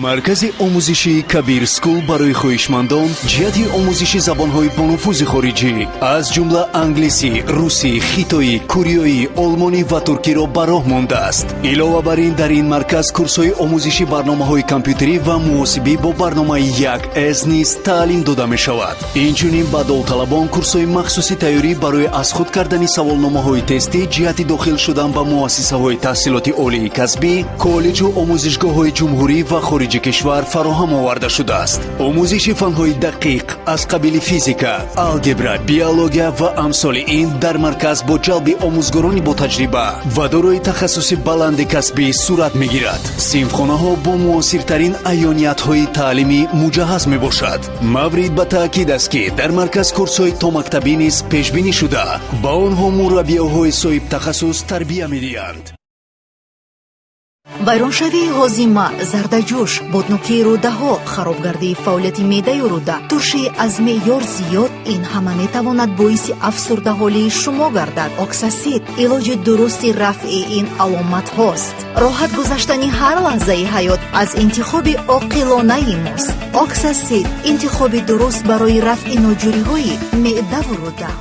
Маркази омӯзишии Кабир Скул барои хоҳишмандон ҷиҳати омӯзиши забонҳои бонуфузи хориҷӣ аз ҷумла англисӣ, русӣ, хитоӣ, кореоӣ, олмонӣ ва туркиро ба роҳ мондааст. Илова бар ин, дар ин марказ курсҳои омӯзиши барномаҳои компютерӣ ва муҳосибӣ бо барномаи 1С низ таълим дода мешавад. Инчунин ба довталабон курсҳои махсуси тайёрӣ барои аз худ кардани саволномаҳои тестӣ ҷиҳати дохил шудан ба муассисаҳои таҳсилоти олии касбӣ, коллеҷу омӯзишгоҳҳои ҷумҳурӣ ва хориҷи кишвар фароҳам оварда шудааст. Омӯзиши фанҳои дақиқ аз қабили физика, алгебра, биология ва амсоли ин дар марказ бо ҷалби омӯзгорони ботаҷриба ва дорои тахассуси баланди касбӣ сурат мегирад. Синфхонаҳо бо муосиртарин аёниятҳои таълимӣ муҷаҳҳаз мебошад. Маврид ба таъкид аст, ки дар марказ курсҳои томактабӣ низ пешбинӣ шуда, ба онҳо мураббиёҳои соҳибтахассус тарбия медиҳанд. Вайроншавии ҳозима, зардаҷӯш, боднокии рӯдаҳо, харобгардии фаъолияти меъдаю рӯда, туршии аз меъёр зиёд, ин ҳама метавонад боиси афсурдаҳолии шумо гардад. Оксасид илоҷи дурусти рафъи ин аломатҳост. Роҳат гузаштани ҳар лаҳзаи ҳаёт аз интихоби оқилонаи мост. Оксасид интихоби дуруст барои рафъи ноҷӯриҳои меъдаву рӯда.